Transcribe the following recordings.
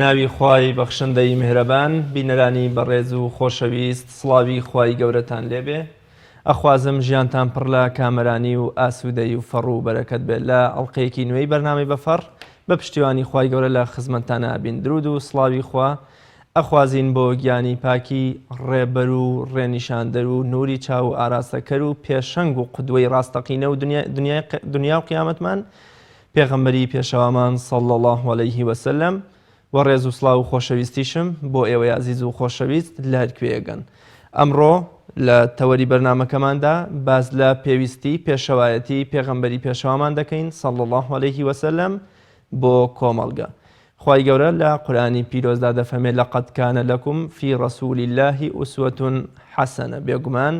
ناوی خوای بەخشندەی میهرەبان بینەرانی بەڕێز و خۆشەویست سڵاوی خوای گەورەتان لێبێ ئەخوازم ژیانتان پڕ لە کامەرانی و ئاسوودەیی و فەڕ و بەرەکەت بێت لە ئەڵقەیەکی نوێی بەرنامەی بەفەڕ بە پشتیوانی خوای گەورە لە خزمەتتانا ئەبین درود و سڵاوی خوا ئەخوازین بۆ گیانی پاکی ڕێبەر و ڕێنیشاندەر و نوری چاو و ئاراستەکەر و پێشەنگ و قودوەی ڕاستەقینە و دنیا و قیامەتمان پێغەمبەری پێشەوامان صلی اللە علیه وسلم وە ڕێز و سڵاو و خۆشەویستیشم بۆ ئێوەی ئازیز و خۆشەویست لە هەر کوێیەگەن. ئەمڕۆ لە تەوەری بەرنامەکەماندا باس لە پێویستی پێشەوایەتی پێغەمبەری پێشەوامان دەکەین صلی اللە علیه وسلم بۆ کۆمەڵگە. خوای گەورە لە قورئانی پیرۆزدا دەفەرمێ لقد کان لکم فی رسول اللە اسوە حسنە بێگومان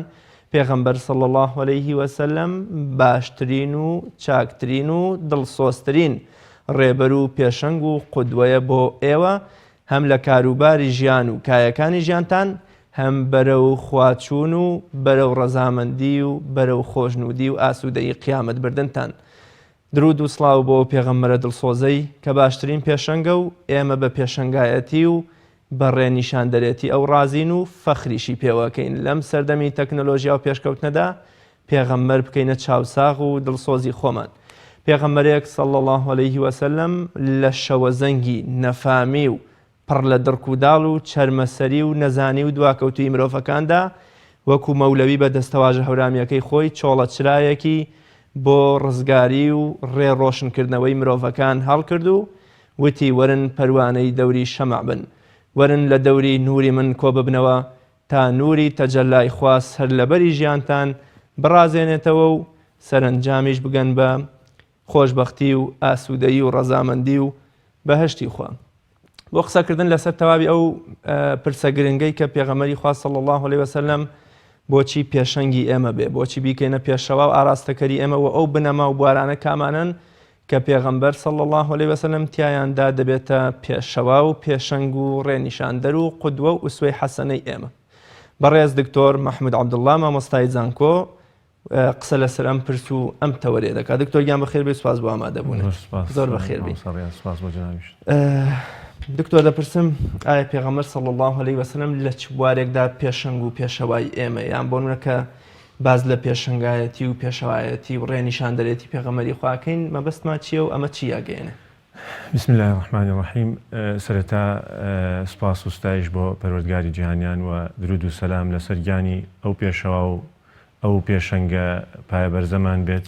پێغەمبەر صلی اللە علیه وسلم باشترین و چاکترین و دڵسۆزترین ڕێبەر و پێشەنگ و قودوەیە بۆ ئێوە هەم لە کاروباری ژیان و کایەکانی ژیانتان هەم بەرەو خواچوون و بەرەو ڕەزامەندی و بەرەو خۆشنوودی و ئاسوودەیی قیامەت بردنتان. دروود و سڵاو بۆ ئەو پێغەمبەرە دڵسۆزەی کە باشترین پێشەنگە و ئێمە بە پێشەنگایەتی و بە ڕێ نیشاندەرێتی ئەو ڕازین و فەخریشی پێوەکەین لەم سەردەمی تەکنەلۆژیا و پێشکەوتنەدا پێغەمبەر بکەینە چاوساغ و دڵسۆزی خۆمان پێغەمبەرێک صلی اللە علیه وسلم لە شەوەزەنگی نەفامی و پڕ لە دڕک و داڵ و چەرمەسەری و نەزانی و دواکەوتوویی مرۆڤەکاندا، وەکو مەولەوی بە دەستەواژە هەورامییەکەی خۆی چۆڵە چرایەکی بۆ ڕزگاری و ڕێ ڕۆشنکردنەوەی مرۆڤەکان هەڵکرد و وتی وەرن پەروانەی دەوری شەمع بن، وەرن لە دەوری نووری من کۆببنەوە تا نووری تەجەلای خوا سەرلەبەری ژیانتان بڕازێنێتەوە و سەرەنجامیش بگەن بە خۆشبەختی و ئاسوودەیی و ڕەزامەندی و بەهەشتی خوا. بۆ قسەکردن لەسەر تەواوی ئەو پرسە گرنگەی کە پێغەمبەری خوا صلی الله علیه وسلم بۆچی پێشەنگی ئێمە بێ، بۆچی بیکەینە پێشەوا و ئاراستەکەری ئێمە و ئەو بنەما و بوارانە کامانەن کە پێغەمبەر صلی الله علیه وسلم تیایاندا دەبێتە پێشەوا و پێشەنگ و ڕێنیشاندەر و قودوە و ئوسوەی حەسەنەی ئێمە. بەڕێز دکتۆر مەحمود عەبدوڵڵا مامۆستای زانکۆ قسە لەسەر ئەم پرس و ئەم تەوەرەیە دەکات. دکتۆر گیان بەخێر بێی سوپاس بۆ ئامادەبوونت. زۆر بەخێر بێی. دکتۆر دەپرسم ئایا پێغەمبەر صلی الله علیه وسلم لە چ بوارێکدا پێشەنگ و پێشەوای ئێمە یان بۆ نمونە کە باز لە پێشەنگایەتی و پێشەوایەتی و ڕێنیشاندەرێتی پێغەمبەری خواکەین مەبەستمان چییە و ئەمە چی ئەگەیەنێ؟ بسم اللە الرحمن الرحیم سەرەتا سوپاس و ستایش بۆ پەروەردگاری جیهانیان و درود و سەلام لەسەر گیانی ئەو پێشەوا و ئەو پێشەنگە پایەبەرزەمان بێت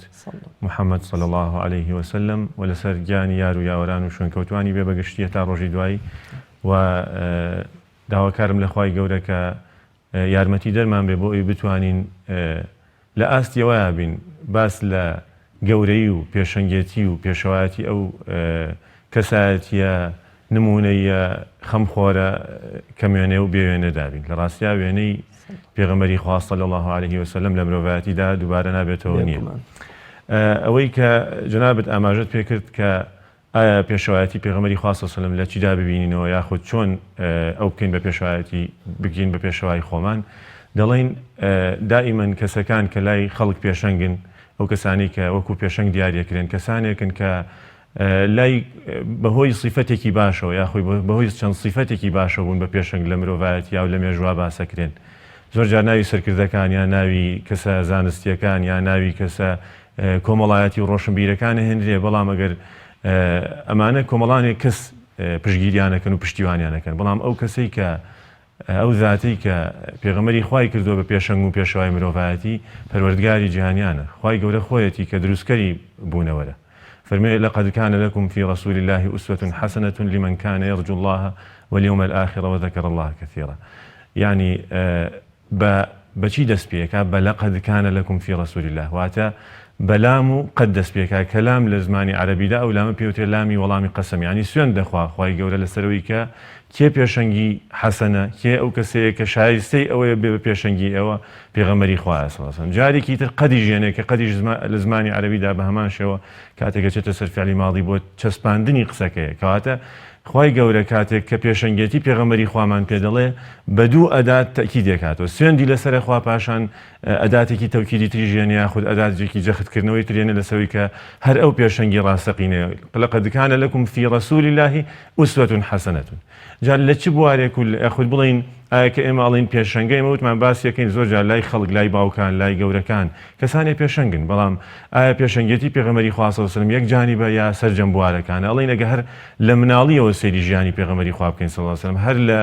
محمد صلی اللە علیه وسلم و لەسەر گیانی یار و یاوەران و شوێنکەوتوانی بێ بەگشتی هەتا ڕۆژی دوایی و داواکارم لە خوای گەورە کە یارمەتی دەرمان بێ بۆ ئەوی بتوانین لە ئاستی ئەوەیا بین باس لە گەورەیی و پێشەنگێتی و پێشەوایەتی ئەو کەسایەتییە نموونەییە خەمخۆرە کەموێنە و بێوێنەدا بین. لە ڕاستیا وێنەی پێغەمبەری خوا صلی اللە علیه وسلم لە مرۆڤایەتیدا دووبارە نابێتەوە نییە. ئەوەی کە جەنابت ئاماژەت پێکرد کە ئایا پێشەوایەتی پێغەمبەری خوا صلی اللە علیە وسلم لە چیدا ببینینەوە یاخود چۆن ئەو بکەین بە پێشەوایەتی بگرین بە پێشەوای خۆمان دەڵێین دائیمەن کەسەکان کە لای خەڵک پێشەنگن ئەو کەسانی کە وەکو پێشەنگ دیاریەکرێن کەسانێکن کە لای بەهۆی سیفەتێکی باشەوە یاخۆی بەهۆی چەند سیفەتێکی باشەوە بوون بە پێشەنگ لە مرۆڤایەتی یا لە مێژوا باسەکرێن زۆر جار ناوی سەرکردەکان یا ناوی کەسە زانستیەکان یا ناوی کەسە کۆمەڵایەتی و ڕۆشنبیرەکان ئەهێنرێ، بەڵام ئەگەر ئەمانە کۆمەڵانێک کەس پشتگیریان ئەکەن و پشتیوانیان ئەکەن، بەڵام ئەو کەسەی کە ئەو زاتەی کە پێغەمبەری خوای کردووە بە پێشەنگ و پێشەوای مرۆڤایەتی، پەروەردگاری جیهانیانە، خوای گەورە خۆیەتی کە دروستکەری بوونەوەرە. فەرمووی، لقد کان لکم فی رسول اللە اسوە حسنە لمن کان یرجو اللە والیوم الآخر وذکر اللە کثیرا یانی بە بە چی دەست پێ ئەکا؟ بە لقد کان لکم فی رسول اللە واتە بە لام و قد دەست پێ ئەکا کە لام لە زمانی عەرەبیدا ئەو لامە پێ وترێ لامی وەڵامی قەسەم یانی سوێند دەخوا خوای گەورە لەسەر ئەوەی کە کێ پێشەنگی حەسەنە کێ ئەو کەسەیە کە شایستەی ئەوەیە بێ بە پێشەنگی ئێوە پێغەمبەری خوایە صلی اللە علیە وسلم جارێکی تر قەدیش یەنێ کە قەدیش لە زمانی عەرەبیدا بە هەمان شێوە کاتێک ئەچێتە سەر فعلی ماضی بۆ چەسپاندنی قسەکەیە کەواتە خوای گەورە کاتێک کە پێشەنگێتی پێغەمبەری خوامان پێ دەڵێ بە دوو ئەدات تەئکیدی ئەکاتەوە سوێندی لەسەرە خوا پاشان ئەداتێکی تەوکیدی تریش یەنێ یاخود ئەداتێکی جەختکردنەوەی تر یەنێ لەسەوەی کە هەر ئەو پێشەنگی ڕاستەقینەیە لقد کان لکم فی رسول اللە اسوە حسنە. جا لە چ بوارێک و یاخود بڵێین ئایا کە ئێمە ئەڵێین پێشەنگە ئێمە وتمان باسی ئەکەین زۆر جار لای خەڵک لای باوکان لای گەورەکان کەسانێ پێشەنگن بەڵام ئایا پێشەنگێتی پێغەمبەری خوا صلی اللە علیە وسلم یەک جانیبە یا سەرجەم بوارەکانە ئەڵێین ئەگە هەر لە مناڵیەوە سەیری ژیانی پێغەمبەری خوا بکەین صلی اللە علیە وسلم هەر لە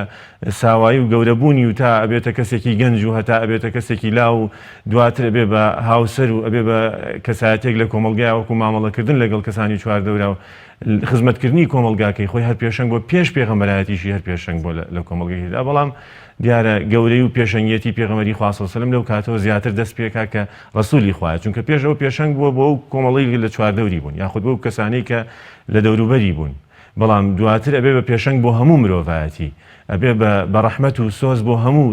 ساوایی و گەورەبوونی و تا ئەبێتە کەسێکی گەنج و هەتا ئەبێتە کەسێکی لاو و دواتر ئەبێ بە هاوسەر و ئەبێ بە کەسایەتێک لە کۆمەڵگای وەکو مامەڵەکردن لەگەڵ کەسانی چواردەورا و خزمەتکردنی کۆمەڵگاکەی خۆی هەر پێشەنگ بووە، پێش پێغەمبەرایەتیشی هەر پێشەنگ بووە لە کۆمەڵگەکەیدا، بەڵام دیارە گەورەی و پێشەنگیەتی پێغەمبەری خوا صلی اللە علیە وسلم لەو کاتەوە زیاتر دەست پێکا کە ڕەسولی خوایە، چونکە پێش ئەو پێشەنگ بووە بۆ ئەو کۆمەڵەی لە چواردەوری بوون یاخود بۆ ئەو کەسانەی کە لە دەوروبەری بوون، بەڵام دواتر ئەبێ بە پێشەنگ بۆ هەموو مرۆڤایەتی، ئەبێ بە ڕەحمەت و سۆز بۆ هەموو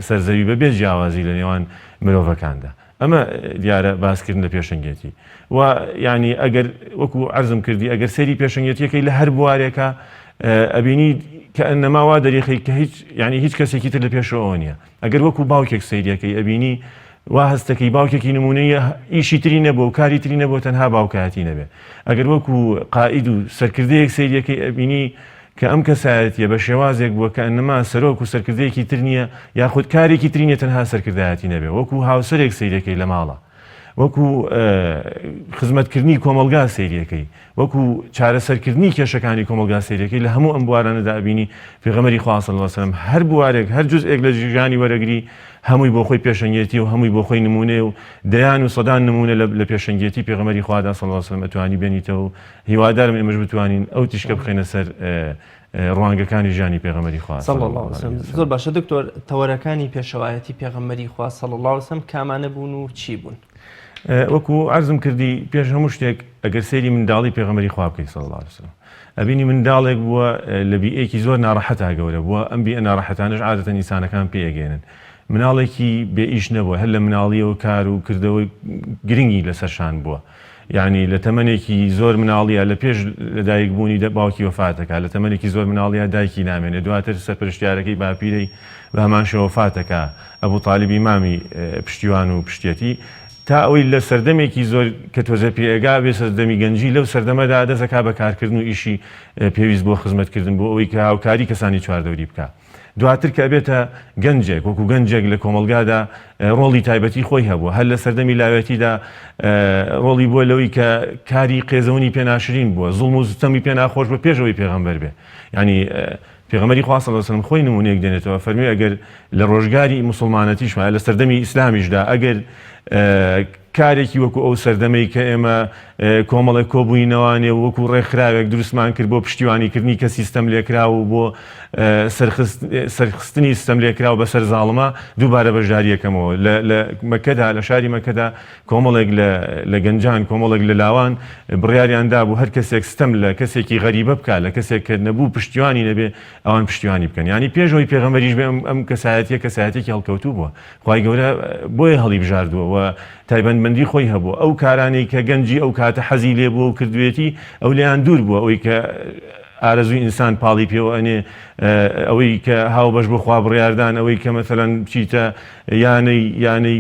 سەرزەوی بەبێ جیاوازی لە نێوان مرۆڤەکاندا. ئەمە دیارە باسکردن لە پێشەنگێتی و یعنی ئەگەر وەکو عەرزم کردی ئەگەر سەیری پێشەنگێتیەکەی لە هەر بوارێکە ئەبینی کە ئەنەما وا دەریخی کە هیچ یعنی هیچ کەسێکی تر لە پێشەوە نییە ئەگەر وەکو باوکێک سەیریەکەی ئەبینی وا هەستەکەی باوکێکی نمونەیە ئیشی تری نەبوو و کاری تری نەبوو تەنها باوکایەتی نەبێ ئەگەر وەکو قائید و سەرکردەیەک سەیریەکەی ئەبینی کە ئەم کەسایەتیە بە شێوازێک بووە کە ئەنما سەرۆک و سەرکردەیەکی تر نییە یاخود کارێکی تری نیە تەنها سەرکردایەتی نەبێ وەکو هاوسەرێک سەیرەکەی لە ماڵە وەکو خزمەتکردنی کۆمەڵگا سەیرەکەی وەکو چارەسەرکردنی کێشەکانی کۆمەڵگا سەیرەکەی لە هەموو ئەم بوارانەدا ئەبینی پێغەمبەری خوا صلی اللە علیه وسلم هەر بوارێک هەر جزئێک لە ژیانی وەرەگری هەمووی بۆ خۆی پێشەنگێتی و هەمووی بۆ خۆی نمونەیە و دەیان و سەدان نمونە لە پێشەنگێتی پێغەمبەری خوادا صلی اللە علیه وسلم ئەتوانی بێنیتەوە هیوادارم ئێمەش بتوانین ئەو تیشکە بخەینە سەر ڕوانگەکانی ژیانی پێغەمبەری خوا صلی اللە علیه وسلم. زۆر باشە دکتۆر تەوەرەکانی پێشەوایەتی پێغەمبەری خوا صلی اللە علیه وسلم کامانە بوون و چی بوون؟ وەکو عەرزم کردی پێش هەموو شتێک ئەگەر سەیری منداڵی پێغەمبەری خوا بکەی صلی اللە علیه وسلم ئەبینی منداڵێک بووە لە بیئەیەکی زۆر ناڕەحەتا گەورە بووە ئەم بیئە ناڕەحەتانەش عادەتەن ئینسانەکان پێ ئەگەیەنن مناڵێکی بێ ئیش نەبووە هەر لە مناڵیەوە کار و کردەوەی گرنگی لەسەر شان بووە یانی لە تەمەنێکی زۆر مناڵیە لە پێش لەدایک بوونی باوکی وەفات دەکات لە تەمەنێکی زۆر مناڵیە دایکی نامێنێ دواتر سەرپەرشتیارەکەی باپیرەی بە هەمان شێوە وەفات دەکا ئەبو تالیبی مامی پشتیوان و پشتیەتی تا ئەوەی لە سەردەمێکی زۆر کە تۆزە پێئەگا بێ سەردەمی گەنجی لەو سەردەمەدا دەست ئەکا بە کارکردن و ئیشی پێویست بۆ خزمەتکردن بۆ ئەوەی کە هاوکاری کەسانی چواردەوری بکا. دواتر کە ئەبێتە گەنجێک، وەکو گەنجێک لە کۆمەڵگادا ڕۆڵی تایبەتی خۆی هەبووە، هەر لە سەردەمی لاوێتیدا ڕۆڵی بووە لەوەی کە کاری قێزەونی پێ ناشرین بووە، زوڵم و ستەمی پێ ناخۆش بووە پێش ئەوەی پێغەمبەر بێ. یانی پێغەمبەری خوا صلی اللە علیه و سلم خۆی نموونەیەک دێنێتەوە فەرمووی ئەگەر لە ڕۆژگاری موسڵمانەتیشما لە سەردەمی ئیسلامیشدا ئەگەر کارێکی وەکو ئەو سەردەمەی کە ئێمە کۆمەڵێک کۆبووینەوانێ و وەکو ڕێکخراوێک دروستمان کرد بۆ پشتیوانیکردنی کەسی ستەملێکراو و بۆ سەرخستنی ستەملێکراو بەسەر زاڵمە دووبارە بەشداریەکەمەوە لە مەکەدا لە شاری مەکەدا کۆمەڵێک لە گەنجان کۆمەڵێک لە لاوان بڕیاریان دابوو هەر کەسێک ستەم لە کەسێکی غەریبە بکا لە کەسێک کە نەبوو پشتیوانی نەبێ ئەوان پشتیوانی بکەن یانی پێش ئەوەی پێغەمبەریش بێ ئەم کەسایەتیە کەسایەتێکی هەڵکەوتوو بووە خوای گەورە بۆیە هەڵیبژاردووە و تایبەتمەندی خۆی هەبووە ئەو کارانەی کە گەنجی ئەو کاتە حەزی لێ بووە و کردوێتی ئەو لێیان دوور بووە ئەوەی کە ئارەزووی ئینسان پاڵی پێوە ئەنێ ئەوەی کە هاوبەش بۆ خوا بڕیاردان ئەوەی کە مەسەلەن بچیتە یانەی یانەی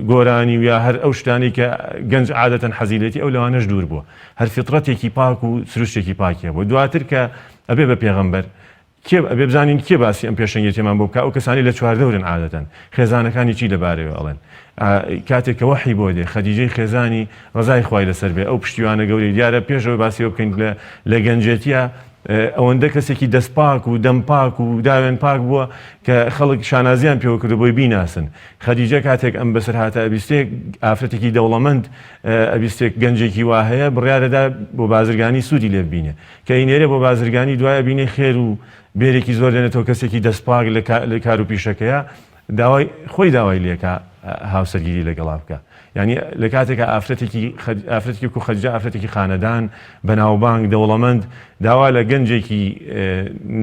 گۆرانی و یا هەر ئەو شتانەی کە گەنج عادەتەن حەزی لێتی ئەو لەوانەش دوور بووە هەر فیتڕەتێکی پاک و سروشتێکی پاکی هەبووە دواتر کە ئەبێ بە پێغەمبەر کێ ئەبێ بزانین کێ باسی ئەم پێشەنگێتیەمان بۆ بکا ئەو کەسانەی لە چواردەورن عادەتەن خێزانەکانی چی لەبارەیەوە ئەڵێن کاتێک کە وەحی بۆ دێ خەدیجەی خێزانی ڕەزای خوای لەسەر بێ ئەو پشتیوانە گەورەی دیارە پێش ئەوەی باسی ئەوە بکەین لە لە گەنجێتیە ئەوەندە کەسێکی دەست پاک و دەم پاک و داوێن پاک بووە کە خەڵک شانازیان پێوە کردو بۆی بیناسن خەدیجە کاتێک ئەم بەسەرهاتە ئەبیستێ ئافرەتێکی دەوڵەمەند ئەبیستێک گەنجێکی وا هەیە بڕیارەدا بۆ بازرگانی سوودی لێ ببینێ کە ئەینێرێ بۆ بازرگانی دوای ئەبینێ خێر و بێرێکی زۆر دێنێتەوە کەسێکی دەست پاک لە کار و پیشەکەیە داوای خۆی داوای لێکا هاوسەرگیری لەگەڵا بکە یعنی لە کاتێکا ئافرەتێکی ئافرەتێکی کو خەدیجە ئافرەتێکی خانەدان بەناوبانگ دەوڵەمەند داوا لە گەنجێکی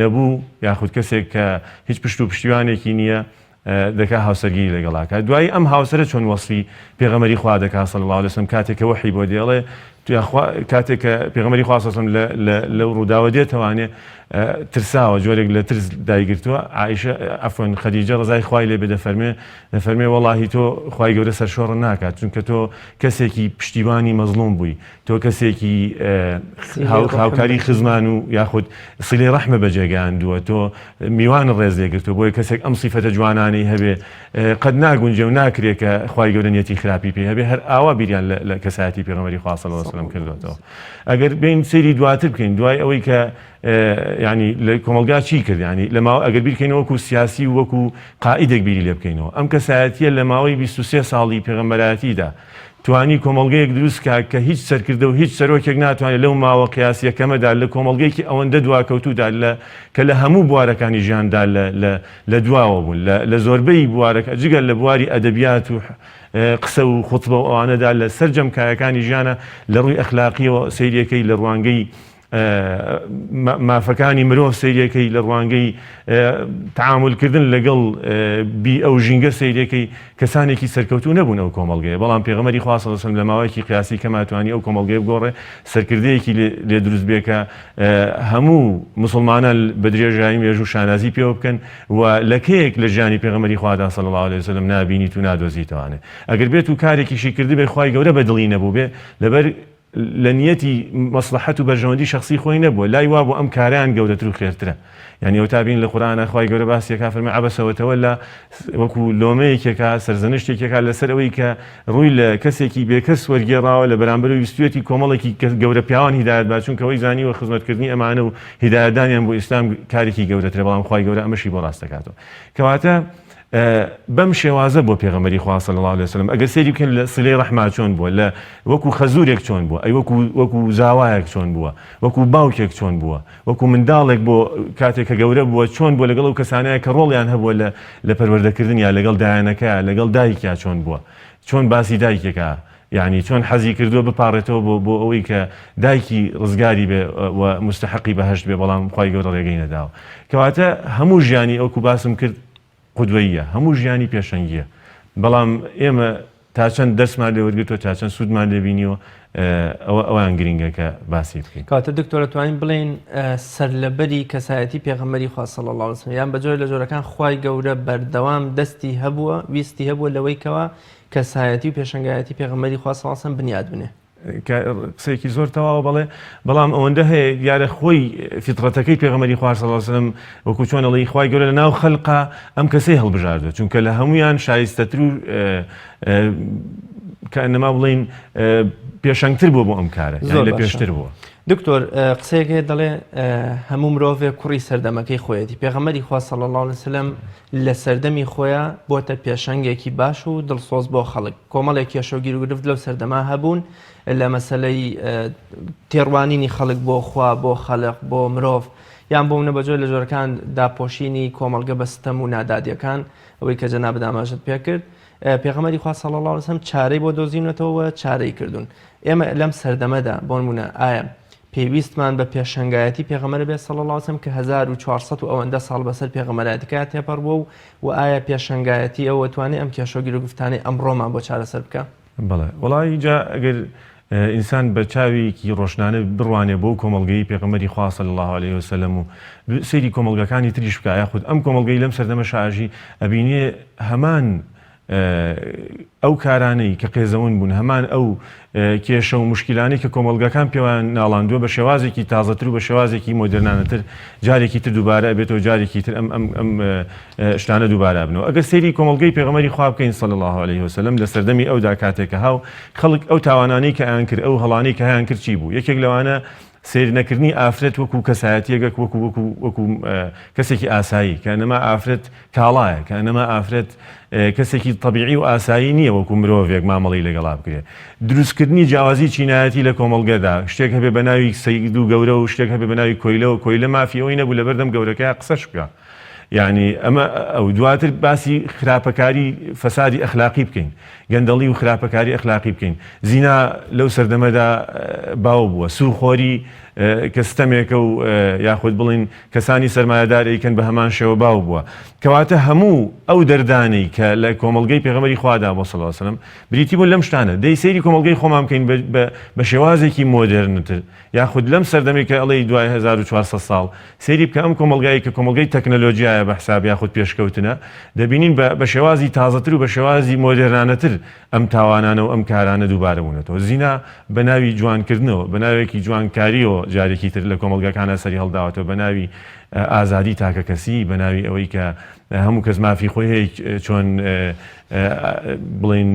نەبوو یاخود کەسێک کە هیچ پشت و پشتیوانێکی نییە دەکا هاوسەرگیری لەگەڵا کات دوایی ئەم هاوسەرە چۆن وەسفی پێغەمبەری خوا دەکا صلی اللە علیه وسلم کاتێک کە وەحی بۆ دێ ئەڵێ یاخوا کاتێک کە پێغەمبەری خوا صلی اللە علیه وسلم لەو ڕووداوە دێتەوانێ. ترساوە جۆرێک لە ترس دایگرتووە عائیشە عەفوەن خەدیجە ڕەزای خوای لێ بێ دەفەرمێ دەفەرمێ وەڵاهی تۆ خوای گەورە سەرشۆڕت ناکات چونکە تۆ کەسێکی پشتیوانی مەزڵوم بووی تۆ کەسێکی هاوکاری خزمان و یاخود سیلەی ڕەحمە بەجێگەیاندووە تۆ میوان ڕێز لێگرتووە بۆیە کەسێک ئەم سیفەتە جوانانەی هەبێ قەت ناگونجێ و ناکرێ کە خوای گەورە نیەتی خراپی پێ هەبێ هەر ئاوا بیریان لە کەسایەتی پێغەمبەری خوا صلی اللە علیه وسلم کردوەتەوە ئەگەر بێین سەیری دواتر بکەین دوای ئەوەی کە ینی لە کۆمەلگا چی کرد ینی لە ماوە ئەگەر بیرکەینەوە وەکو سیاسی و وەکو قائیدێک بیری لێ بکەینەوە ئەم کەسایەتیە لە ماوەی 23 ساڵی پێغەمبەرایەتیدا توانی کۆمەڵگەیەک دروست کا کە هیچ سەرکردە و هیچ سەرۆکێک ناتوانێت لەو ماوە قیاسیە کەمەدا لە کۆمەڵگەیەکی ئەوەندە دواکەوتوودا لە کە لە هەموو بوارەکانی ژیاندا لە لە لە دواوە بوون لە لە زۆربەی بوارەکە جگە لە بواری ئەدەبیات و قسە و خوتبە و ئەوانەدا لە سەرجەم کایەکانی ژیانە لە ڕووی ئەخلاقیەوە سەیرێکەی لە ڕوانگەی مافەکانی مرۆڤ سەیرێکەی لە ڕوانگەی تەعامولکردن لەگەڵ بیئە و ژینگە سەیرێکەی کەسانێکی سەرکەوتوو نەبوون ئەو کۆمەڵگەیە بەڵام پێغەمبەری خوا صلی اللە علیه و سلم لە ماوەیەکی قیاسی کەما توانی ئەو کۆمەڵگەیە بگۆڕێ سەرکردەیەکی لێ دروست بێ کە هەموو مسوڵمانان بە درێژایی مێژوو شانازی پێوە بکەن و لەکەیەک لە ژیانی پێغەمبەری خوادا صلی اللە علیه و سلم نابینیت و نادۆزیتەوانێ ئەگەر بێت و کارێکیشی کردبێ خوای گەورە بە دڵی نەبووبێ لەبەر لە نیەتی مەسڵەحەت و بەرژەوەندی شەخسی خۆی نەبووە لای وابوو ئەم کارەیان گەورەتر و خێرترە یانی ئەوتا بین لە قورئانا خوای گەورە باسی ئەکا فەرمی عەبەسە وتەوەلا وەکو لۆمەیەکێکا سەرزەنشتێکێکا لەسەر ئەوەی کە ڕووی لە کەسێکی بێکەس وەرگێڕاوە لە بەرامبەر و ویستویەتی کۆمەڵێکی گەورە پیاوان هیدایەت با چونکە ئەوەی زانیوە خزمەتکردنی ئەمانە و هیدایەتدانیان بۆ ئیسلام کارێکی گەورەترە بەڵام خوای گەورە ئەمەشی بۆ ڕاست دەکاتەوە کەواتە بەم شێوازە بۆ پێغەمبەری خوا صلی اللە علیە وسلم ئەگەر سەیری بکەن لە سلەی ڕەحما چۆن بووە لە وەکو خەزورێک چۆن بووە ئەی وەکو وەکو زاوایەک چۆن بووە وەکو باوکێک چۆن بووە وەکو منداڵێک بۆ کاتێک کە گەورە بووە چۆن بووە لەگەڵ ئەو کەسانەیە کە ڕۆڵیان هەبووە لە لە پەروەردەکردنیا لەگەڵ دایانەکەیا لەگەڵ دایکیا چۆن بووە چۆن باسی دایکێکا یعنی چۆن حەزی کردووە بپاڕێتەوە بۆ بۆ ئەوەی کە دایکی ڕزگاری بێ و مستحقی بەهەشت بێ بەڵام خوای گەورە ڕێگەی نەداوە کەواتە هەموو ژیانی ئەوکو باسم کرد قودوەییە، هەموو ژیانی پێشەنگییە، بەڵام ئێمە تا چەند دەرسمان لێ وەرگرتووە، تا چەند سوودمان لێ بینیوە، ئەوە ئەوان گرینگە کە باسی بکەین. کەواتە دکتۆر ئەتوانین بڵێین سەرلەبەری کەسایەتی پێغەمبەری خوا صلی اللە علیە وسلم یان بە جۆرێک لە جۆرەکان خوای گەورە بەردەوام دەستی هەبووە ویستی هەبووە لەوەی کەوا کەسایەتی و پێشەنگایەتی پێغەمبەری خوا صلی اللە علیە وسلم بنیات بنێ. کە قسەیەکی زۆر تەواوە بەڵێ بەڵام ئەوەندە هەیە دیارە خۆی فیتڕەتەکەی پێغەمبەری خوا صلی اللە علیه وسلم وەکو چۆن ئەڵێی خوای گەورە لە ناو خەلقا ئەم کەسەی هەڵبژاردووە چونکە لە هەمویان شایستەتر و کە ئەنەما بڵین پێشەنگتر بووە بۆ ئەم کارە زۆر لە پێشتر بووە. دکتۆر قسەیەک هەیە دەڵێ هەموو مرۆڤێک کوڕی سەردەمەکەی خۆیەتی پێغەمبەری خوا صلی اللە علیه وسلم لە سەردەمی خۆیان بۆتە پێشەنگێکی باش و دڵسۆز بۆ خەڵک کۆمەڵێک کێشە و گیروگرفت لەو سەردەما هەبوون لە مەسەلەی تێڕوانینی خەڵک بۆ خوا، بۆ خەلق، بۆ مرۆڤ، یان بۆ منە بە جۆر لە جۆرەکان داپۆشینی کۆمەڵگە بە ستەم و نادادیەکان، ئەوەی کە جەنابت ئاماژەت پێکرد، پێغەمبەری خوا صلی اللە علیه وسلم چارەی بۆ دۆزیونەتەوە و چارەی کردوون. ئێمە لەم سەردەمەدا بۆ نمونە ئایا پێویستمان بە پێشەنگایەتی پێغەمبەر بێت صلی اللە علیه وسلم کە 1400 و ئەوەندە ساڵ بەسەر پێغەمبەرایەتەکەیا تێپەڕ بووە و و ئایا پێشەنگایەتی ئەو ئەتوانێ ئەم کێشە و گیروگرفتانەی ئەمڕۆمان بۆ چارەسەر بکا؟ بەڵێ وەڵایی جا ئەگەر ئینسان بە چاوێکی ڕۆشنانە بڕوانێ بۆ کۆمەڵگەی پێغەمبەری خوا صلی اللە علیه وسلم و سەیری کۆمەڵگەکانی تریش بکا یاخود ئەم کۆمەڵگەی لەم سەردەمەشا ئەژی ئەبینێ هەمان ئەو کارانەی کە قێزەون بوون، هەمان ئەو کێشە و موشکیلانەی کە کۆمەڵگاکان پێوان ناڵاندووە بە شێوازێکی تازەتر و بە شێوازێکی مۆدێرنانەتر جارێکی تر دووبارە ئەبێتەوە جارێکی تر ئەم ئەم ئەم شتانە دووبارە ئەبنەوە. ئەگەر سەیری کۆمەڵگەی پێغەمبەری خوا بکەین صلی اللە علیه وسلم لە سەردەمی ئەودا کاتێک کە هاو خەڵک ئەو تاوانانەی کە ئەیان کرد ئەو هەڵانەی کە هەیان کرد چی بوو؟ یەکێک لەوانە سەیر نەکردنی ئافرەت وەکو کەسایەتیەگەک وەکو وەکو وەکو کەسێکی ئاسایی کە ئەنەما ئافرەت کاڵایە کە ئەنەما ئافرەت کەسێکی تەبیعی و ئاسایی نییە وەکو مرۆڤێک مامەڵی لەگەڵا بکرێت دروستکردنی جیاوازی چینایەتی لە کۆمەڵگەدا شتێک هەبێ بە ناوی سەید و گەورە و شتێک هەبێ بە ناوی کۆیلەوە کۆیلە مافی ئەوەی نەبوو لەبەردەم گەورەکەیا قسەش بکا یانی ئەمە ئەو دواتر باسی خراپەکاری فەسادی ئەخلاقی بکەین گەندەڵی و خراپەکاری ئەخلاقی بکەین زینا لەو سەردەمەدا باو بووە سوخۆری کە ستەمێکە و یاخود بڵین کەسانی سەرمایەدار ئەیکەن بە هەمان شێوە باو بووە. کەواتە هەموو ئەو دەردانەی کە لە کۆمەڵگەی پێغەمبەری خوادا بووە صلی اللە علیە وسلم بریتی بوون لەم شتانە. دەی سەیری کۆمەڵگەی خۆمان بکەین بە شێوازێکی مۆدێرنتر یاخود لەم سەردەمەی کە ئەڵێی دوای 1400 ساڵ سەیری بکە ئەم کۆمەڵگایەی کە کۆمەڵگەی تەکنەلۆجیایە بە حساب یاخود پێشکەوتنە دەبینین بە شێوازی تازەتر و بە شێوازی مۆدێرنانەتر ئەم تاوانانە و ئەم کارانە دووبارە بوونەتەوە. زینا بە ناوی جوانکردنەوە، بە ناوێکی جوانکارییەوە جارێکی تر لە کۆمەڵگاکانا سەری هەڵداوەتەوە، بە ناوی ئازادی تاکەکەسی، بە ناوی ئەوەی کە هەموو کەس مافی خۆی هەیە چۆن بڵێین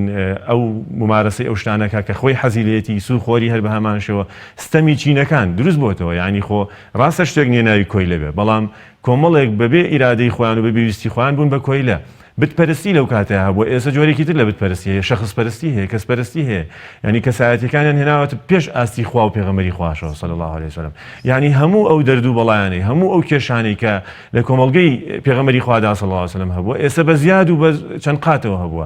ئەو مومارەسەی ئەو شتانە کا کە خۆی حەزی لێیەتی، سوورخۆری هەر بە هەمان شێوە، ستەمی چینەکان دروست بۆتەوە. یانی خۆ ڕاستە شتێک نییە ناوی کۆیلە بێ، بەڵام کۆمەڵێک بەبێ ئیرادەی خۆیان و بەبێ ویستی خۆیان بوون بە کۆیلە. بت پەرستی لەو کاتەیا هەبووە ئێسە جۆرێکی تر لە بت پەرستی هەیە شەخس پەرستی هەیە کەس پەرستی هەیە یانی کەسایەتیەکانیان هێناوەتە پێش ئاستی خوا و پێغەمبەری خواشەوە صلی اللە علیه وسلم یانی هەموو ئەو دەرد و بەڵایانەی هەموو ئەو کێشانەی کە لە کۆمەڵگەی پێغەمبەری خوادا صلی اللە علیه وسلم هەبووە ئێسە بە زیاد و بە چەند قاتەوە هەبووە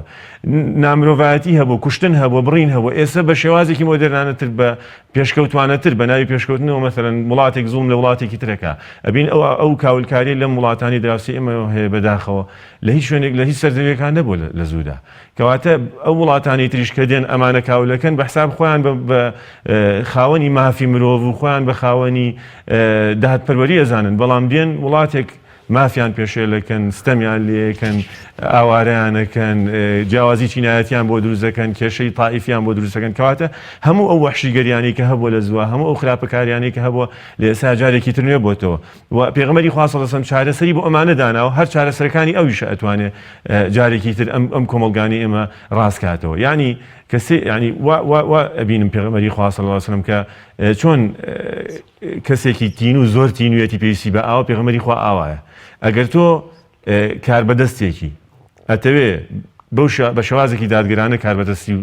نامرۆڤایەتی هەبوو کوشتن هەبووە بڕین هەبووە ئێسە بە شێوازێکی مۆدێرنانەتر بە پێشکەوتوانەتر بە ناوی پێشکەوتنەوە مەسەلەن وڵاتێک زوڵم لە وڵاتێکی ترەکا ئەبین ئەو ئەو کاولکاریە لەم وڵاتانی دراوسێ ئێمەوە هەیە بەداخەوە لە هیچ شوێنێک لە هیچ سەرزەویەکان نەبووە لە زوودا کەواتە ئەو وڵاتانی تریش کە دێن ئەمانە کاولەکەن بە حساب خۆیان بە خاوەنی مافی مرۆڤ و خۆیان بە خاوەنی دادپەروەری ئەزانن بەڵام دێن وڵاتێک مافیان پێشێلەکەن، ستەمیان لێکەن، ئاوارەیانەکەن، جیاوازی چینایەتیان بۆ دروست دەکەن، کێشەی تائیفیان بۆ دروست دەکەن، کەواتە هەموو ئەو وەحشیگەریانەی کە هەبووە لە زووە، هەموو ئەو خراپەکاریانەی کە هەبووە لە ئێستا جارێکی تر نوێ بۆتەوە و پێغەمبەری خوا صلی اللە علیه و سلم چارەسەری بۆ ئەمانە داناوە، هەر چارەسەرەکانی ئەویشە ئەتوانێ جارێکی تر ئەم ئەم کۆمەڵگانەی ئێمە ڕاست کاتەوە. یانی کەسێ یانی وا وا وا ئەبینم پێغەمبەری خوا صلی اللە علیه و سلم کە چۆن کەسێکی تینوو زۆر تینویەتی پێویستی بە ئاوە پێغەمبەری خوا ئاوایە ئەگەر تۆ کاربەدەستێکی ئەتەوێ بەو بە شێوازێکی دادگەرانە کاربەدەستی و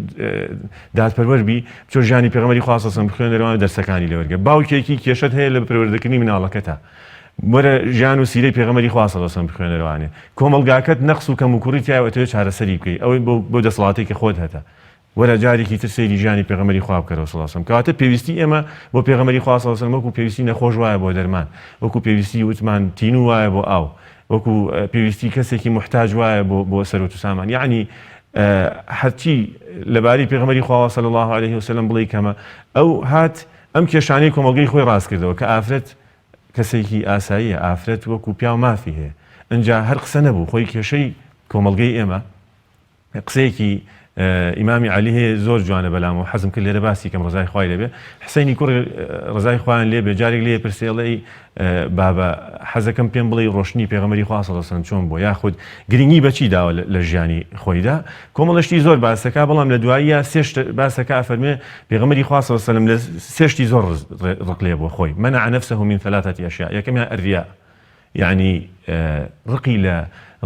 دادپەروەر بی بچۆ ژیانی پێغەمبەری خوا صلی بخوێنەرەوە دەرسەکانی لێوەرگە باوکێکی کێشەت هەیە لە پەروەردەکردنی مناڵەکەتا وەرە ژیان و سیرەی پێغەمبەری خوا صلی الله بخوێنەرەوانێ کۆمەڵگاکەت نەقس و کەموکوڕی تایە ئەتەوێ چارەسەری بکەی ئەوەی بۆ دەسەڵاتێکی کە خۆت هەتە وەرە جارێکی تر سەیری ژیانی پێغەمبەری خوا بکەرەوە صلی اللە علیە وسلم کەواتە پێویستی ئێمە بۆ پێغەمبەری خوا صلی اللە علیە وسلم وەکو پێویستی نەخۆش وایە بۆ دەرمان وەکو پێویستی وتمان تینوو وایە بۆ ئاو وەکو پێویستی کەسێکی موحتاج وایە بۆ بۆ سەروەت و سامان یەعنی هەرچی لەبارەی پێغەمبەری خواوە صلی اللە علیه وسلم بڵێی کەمە ئەو هات ئەم کێشانەی کۆمەڵگەی خۆی ڕاست کردەوە کە ئافرەت کەسێکی ئاساییە ئافرەت وەکو پیاو مافی هەیە ئینجا هەر قسە نەبوو خۆی کێشەی کۆمەڵگەی ئێمە قسەیەکی ئیمامی عەلی هەیە زۆر جوانە بەلامەوە حەزم کرد لێرە باسی کەم ڕزای خوای لێبێ حسینی کوڕی ڕزای خوایان لێبێ جارێک لێ پرسێ ئەڵێ بابە حەزەکەم پێم بڵێ ڕۆشنی پێغەمبەری خوا صلی الله علیه و چۆن بووە یاخود گرنگی بەچی داوە لە ژیانی خۆیدا کۆمەڵشتی زۆر باسەکە بەڵام لە دواییە سێشت باسەکە ئەفەرمێ پێغەمبەری خوا صلی الله علیه و سلم لە سێشتی زۆر ڕق لێ بووە خۆی منع نفسه من ثلاثة اشیاء یەکەمیان الریا یەعنی ڕقی لە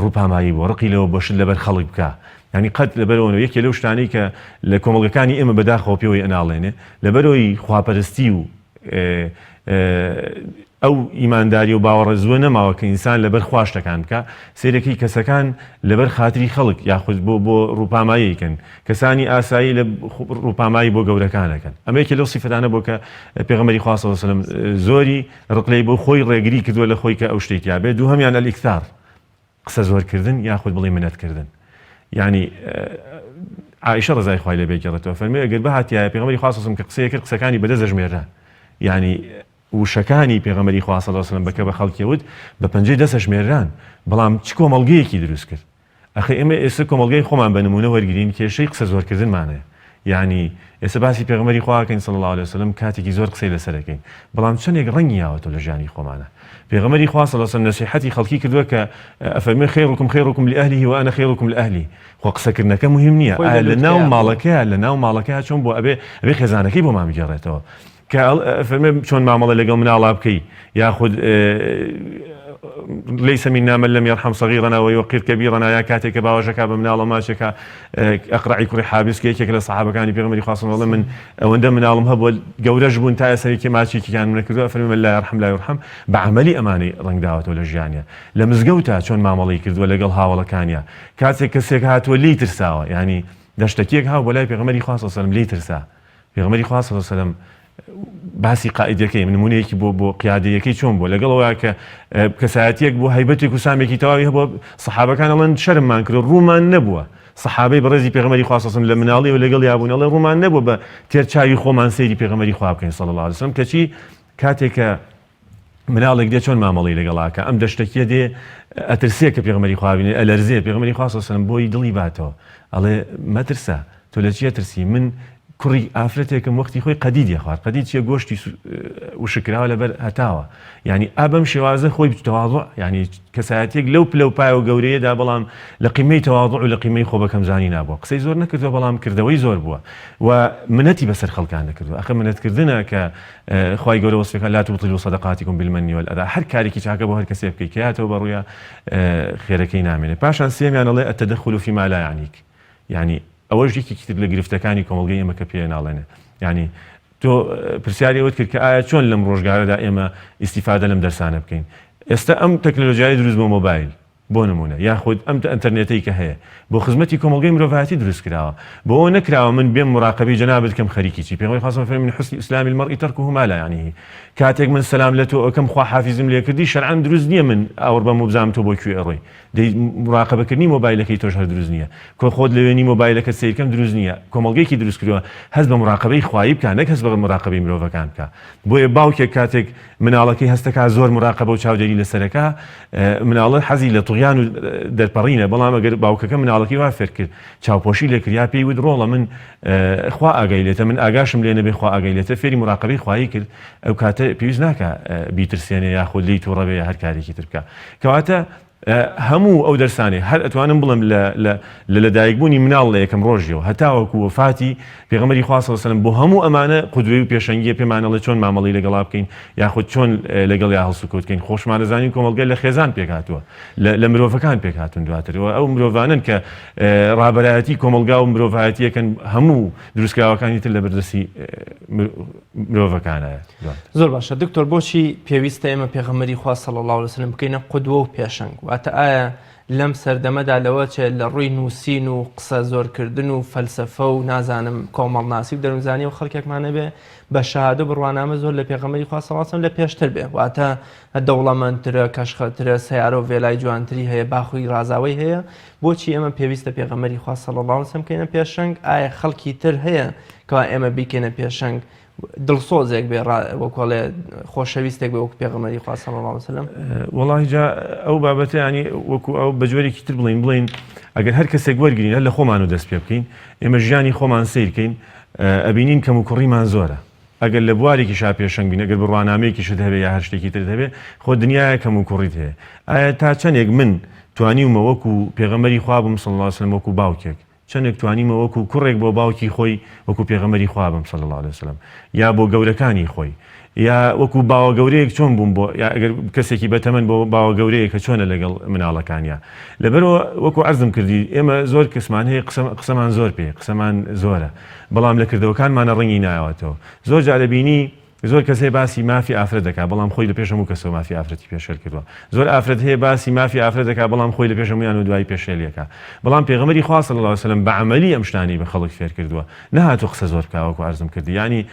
ڕووپامایی بووە، ڕقی لەوە بووە شت لەبەر خەڵک بکا، یەعنی قەت لەبەرئەوە نەبوو، یەکێ لەو شتانەی کە لە کۆمەڵگەکانی ئێمە بەداخەوە پێوەی ئەناڵێنێ، لەبەرئەوەی خواپەرستی و ئەو ئیمانداری و باوەڕە زووە نەماوە کە ئینسان لەبەر خوا شتەکان بکا، سەیرەکەی کەسەکان لەبەر خاتری خەڵک یاخود بۆ بۆ ڕووپامایی ئەیکەن، کەسانی ئاسایی لە ڕووپامایی بۆ گەورەکان ئەکەن. ئەمە یەکێ لەو سیفەتانە بووە کە پێغەمبەری خوا صلی اللە علیه و سلم زۆری ڕق لێی بوو خۆی ڕێگری کردووە لە خۆی کە ئەو شتەی تیا بێت دووهەمیان الاکثار قسە زۆر کردن یاخود بڵێ منەت کردن یعنی عائشە ڕزای خوای لێ بێگەڕێتەوە فەرمی ئەگەر بهاتیایە پێغەمبەری خوا صلی الله علیه و سلم کە قسەیە کرد قسەکانی بەدەست ئەژمێرران یعنی وشەکانی پێغەمبەری خوا صلی الله علیه و سلم بەکە بە خەڵکی وت بە پەنجەی دەست ئەژمێرران بەڵام چ کۆمەڵگەیەکی دروست کرد ئەخە ئێمە ئێستا کۆمەڵگای خۆمان بە نموونە وەرگرین کێشەی قسە زۆرکردنمان هەیە یانی ئێستا باسی پێغەمبەری خوا ئەکەین صلی اللە علیە وسلم کاتێکی زۆر قسەی لەسەر ئەکەین بەڵام چەندێک ڕەنگی یاوەتەوە لە ژیانی خۆمانە پێغەمبەری خوا صلی اللە علیە وسلم نەسیحەتی خەڵکی کردووە کە ئەفەرموێ خیرکم خیرکم لأهله وأنا خیرکم لأهلی خۆ قسەکردنەکە مهم نییە خۆی لە ئایا لە ناو لوتکەیا بووە. ماڵەکەیا لە ناو ماڵەکەیا چۆن بووە ئەبێ ئەبێ خێزانەکەی بۆمان بگێڕێتەوە کە فەرمێ چۆن مامەڵە لەگەڵ مناڵا بکەی یاخود ليس منا من لم يرحم صغيرنا ويوقر كبيرنا یا کاتێک کە باوەشەکە بە مناڵە ماچێکە ئەقرعی کوڕی حابس کە یەکێک لە سەحابەکانی پێغەمبەری خوا صلی الله من ئەوەندە مناڵم هەبووە گەورەش بوون تا ئێستا یەکێ ماچێکیان نەکردووە فەرمی من لا يرحم لا يرحم بە عەمەلی ئەمانەی ڕەنگداوەتەوە لە ژیانیا لە مزگەوتا چۆن مامەڵەی کردووە لەگەڵ هاوەڵەکانیا کاتێک کەسێک هاتووە لێی ترساوە یانی دەشتەکیەک هاو بۆ لای پێغەمبەری خوا صلی الله علیه و سلم لێی ترسا پێغەمبەری خوا صلی اللە علیە وسلم. باسی قائیدەکەی نمونەیەکی بۆ بۆ قیادەیەکەی چۆن بووە لەگەڵ ئەوە کە کەسایەتیەک بۆ هەیبەتێک و سامێکی تەواوی هەبووە سەحابەکان ئەڵێن شەرممان کرد ڕوومان نەبووە سەحابەی بەڕێزی پێغەمبەری خوا صلی اللە لە مناڵیەوە لەگەڵ یابوون ئەڵێ ڕوومان نەبووە بە تێر چاوی خۆمان سەیری پێغەمبەری خوا بکەین صلی اللە علیه وسلم کەچی کاتێک کە مناڵێک دێ چۆن مامەڵەی لەگەڵاکە ئەم دەشتەکیە دێ ئەترسێ کە پێغەمبەری خوا بینێ ئەلەرزێ پێغەمبەری خوا صلی اللە علیه وسلم بۆی دڵی باتەوە ئەڵێ مەترسە تۆ لە چیە ترسی من کوڕی ئافرەتێکم وەختی خۆی قەدیدی خوارد قەدید چیە گۆشتی وشکراوە لەبەر هەتاوە یعنی ئا بەم شێوازە خۆی تەواضع یعنی کەسایەتێک لەو پلە و پایە و گەورەیەدا بەڵام لە قیمەی تەواضع و لە قیمەی خۆ بەکەمزانی نابووە قسەی زۆر نەکردووە بەڵام کردەوەی زۆر بووە و منەتی بەسەر خەڵکان نەکردووە ئەخە منەتکردنە کە خوای گەورە وەسفەکە لا تبطلوا صدقاتكم بالمن والأذى هەر کارێکی چاکە بۆ هەر کەسێ بکەی کە یاتەوە بەڕوویە خێرەکەی نامێنێ پاشان سێمیان ئەڵێ التدخل فيما لا يعنيك یانی ئەوەش یەکێکی تر لە گرفتەکانی کۆمەڵگەی ئێمە کە پێ ناڵێنێ یانی تۆ پرسیاری ئەوەت کرد کە ئایا چۆن لەم ڕۆژگارەدا ئێمە ئیسیفادە لەم دەرسانە بکەین ئێستا ئەم تەکنەلۆژیای دروست بۆ مۆبایل بۆ نمونە یاخود ئەم ئەتەرنێتەی کە هەیە بۆ خزمەتی کۆمەڵگەی مرۆڤایەتی دروست کراوە بۆ ئەوە نەکراوە من بێم مراقبەی جەنابت کەم خەریکی چی پێغەمبەری خوا صلی من حسن اسلام المرء ترکه ما لا یعنیه کاتێک من سەلام لە تۆ ئەکەم خوا حافیزم لێکردی شەرعەن دروست نییە من ئاوڕ بەم و بزانم تۆ بۆ کوێ ئەڕۆی دەی مراقەبەکردنی مۆبایلەکەی تۆش هەر دروست نییە کۆ خۆت لەوێنی مۆبایلەکەت سەیرکەم دروست نییە کۆمەڵگەیەکی دروست کردووە هەست بە مراقەبەی خوایی بکە نەک هەست بە مراقەبەی مرۆڤەکان بکە بۆیە باوکێک کاتێک مناڵەکەی هەستەکا زۆر مراقەبە و چاودێری لەسەرەکە مناڵە حەزی لە طغیان و دەرپەڕینە بەڵام ئەگەر باوکەکە مناڵەکەی وا فێر کرد چاوپۆشی لێ کرد یا پێی وت ڕۆڵە من خوا ئاگای لێتە من ئاگاشم لێ نەبێ خوا ئاگای لێتە فێری مراقەبەی خوایی کرد ئەو کاتە پێویست ناکە بیترسێنێ یاخود لێی تووڕە بێ یا هەر کارێکی تر بکە کەواتە هەموو ئەو دەرسانەی هەر ئەتوانم بڵێم لە لە لە لەدایکبوونی مناڵ لە یەکەم ڕۆژیەوە هەتاوەکو وەفاتی پێغەمبەری خوا صلی اللە علیه و سلم بۆ هەموو ئەمانە قودوەی و پێشەنگیە پێمان ئەڵێ چۆن مامەڵەی لەگەڵا بکەین یاخود چۆن لەگەڵیا هەڵسوکەوت بکەین خۆشمان دەزانین کۆمەڵگە لە خێزان پێکهاتووە لە لە مرۆڤەکان پێکهاتوون دواتر و ئەو مرۆڤانەن کە ڕابەرایەتی کۆمەڵگا و مرۆڤایەتیەکەن هەموو دروستکراوەکانی تر لە بەردەستی مرۆڤەکانایە. زۆر باشە دکتۆر بۆچی پێویستە ئێمە پێغەمبەری خوا صلی اللە علیه وسلم بکەینە قودوە و پێشەنگ واتە ئایا لەم سەردەمەدا لەوە چێت لە ڕووی نووسین و قسە زۆرکردن و فەلسەفە و نازانم کۆمەڵناسی و دەروونزانی و خەڵکێکمان هەبێ بە شەهادە و بڕوانامە زۆر لە پێغەمبەری خوا صلی اللە علیه وسلم لە پێشتر بێ واتە دەوڵەمەندترە کەشخەترە سەیارە و ڤێلای جوانتری هەیە باخی ڕازاوەی هەیە بۆچی ئێمە پێویستە پێغەمبەری خوا صلی اللە علیه وسلم بکەینە پێشەنگ ئایا خەڵکی تر هەیە کەوا ئێمە بیکەینە پێشەنگ دڵسۆزێک بێ وەکو ئەڵێ خۆشەویستێک بێ وەکو پێغەمبەری خوا صلی اللە علیه وسلم. وەڵاهی جا ئەو بابەتە یانی وەکو ئەو بە جۆرێکی تر بڵێین بڵێین ئەگەر هەر کەسێک وەرگرین هەر لە خۆمان و دەست پێ بکەین ئێمە ژیانی خۆمان سەیر کەین ئەبینین کەم و کوڕیمان زۆرە ئەگەر لە بوارێکیشا پێشەنگ بین ئەگەر بڕوانامەیەکیشت هەبێ یا هەر شتێکی ترت هەبێ خۆ دنیایە کەم و کوڕیت هەیە ئایا تا چەندێک من توانیومە وەکو پێغەمبەری خوا بم صلی اللە علیه وسلم وەکو باوکێک چەندێک توانیمە وەکو کوڕێک بۆ باوکی خۆی وەکو پێغەمبەری خوا بم صلی اللە علیە وسلم یا بۆ گەورەکانی خۆی یا وەکو باوە گەورەیەک چۆن بووم بۆ یا ئەگەر کەسێکی بەتەمەن بۆ باوە گەورەیە کە چۆنە لەگەڵ مناڵەکانیا لەبەرەوە وەکو عەرزم کردی ئێمە زۆر کەسمان هەیە قسەمان زۆر پێ قسەمان زۆرە بەڵام لە کردەوەکانمانە ڕەنگی نایەوەتەوە زۆر جارە بینی زۆر کەس هەیە باسی مافی ئافرەت دەکات بەڵام خۆی لە پێش هەموو کەسەوە مافی ئافرەتی پێشێل کردووە زۆر ئافرەت هەیە باسی مافی ئافرەت دەکات بەڵام خۆی لە پێش هەموویان و دوایی پێشێلی ئەکا بەڵام پێغەمبەری خوا صلی اللە علیە وسلم بە عەمەلی ئەم شتانەی بە خەڵک فێر کردووە نەهاتوو قسە زۆر بکا وەکو عەرزم کردی یانی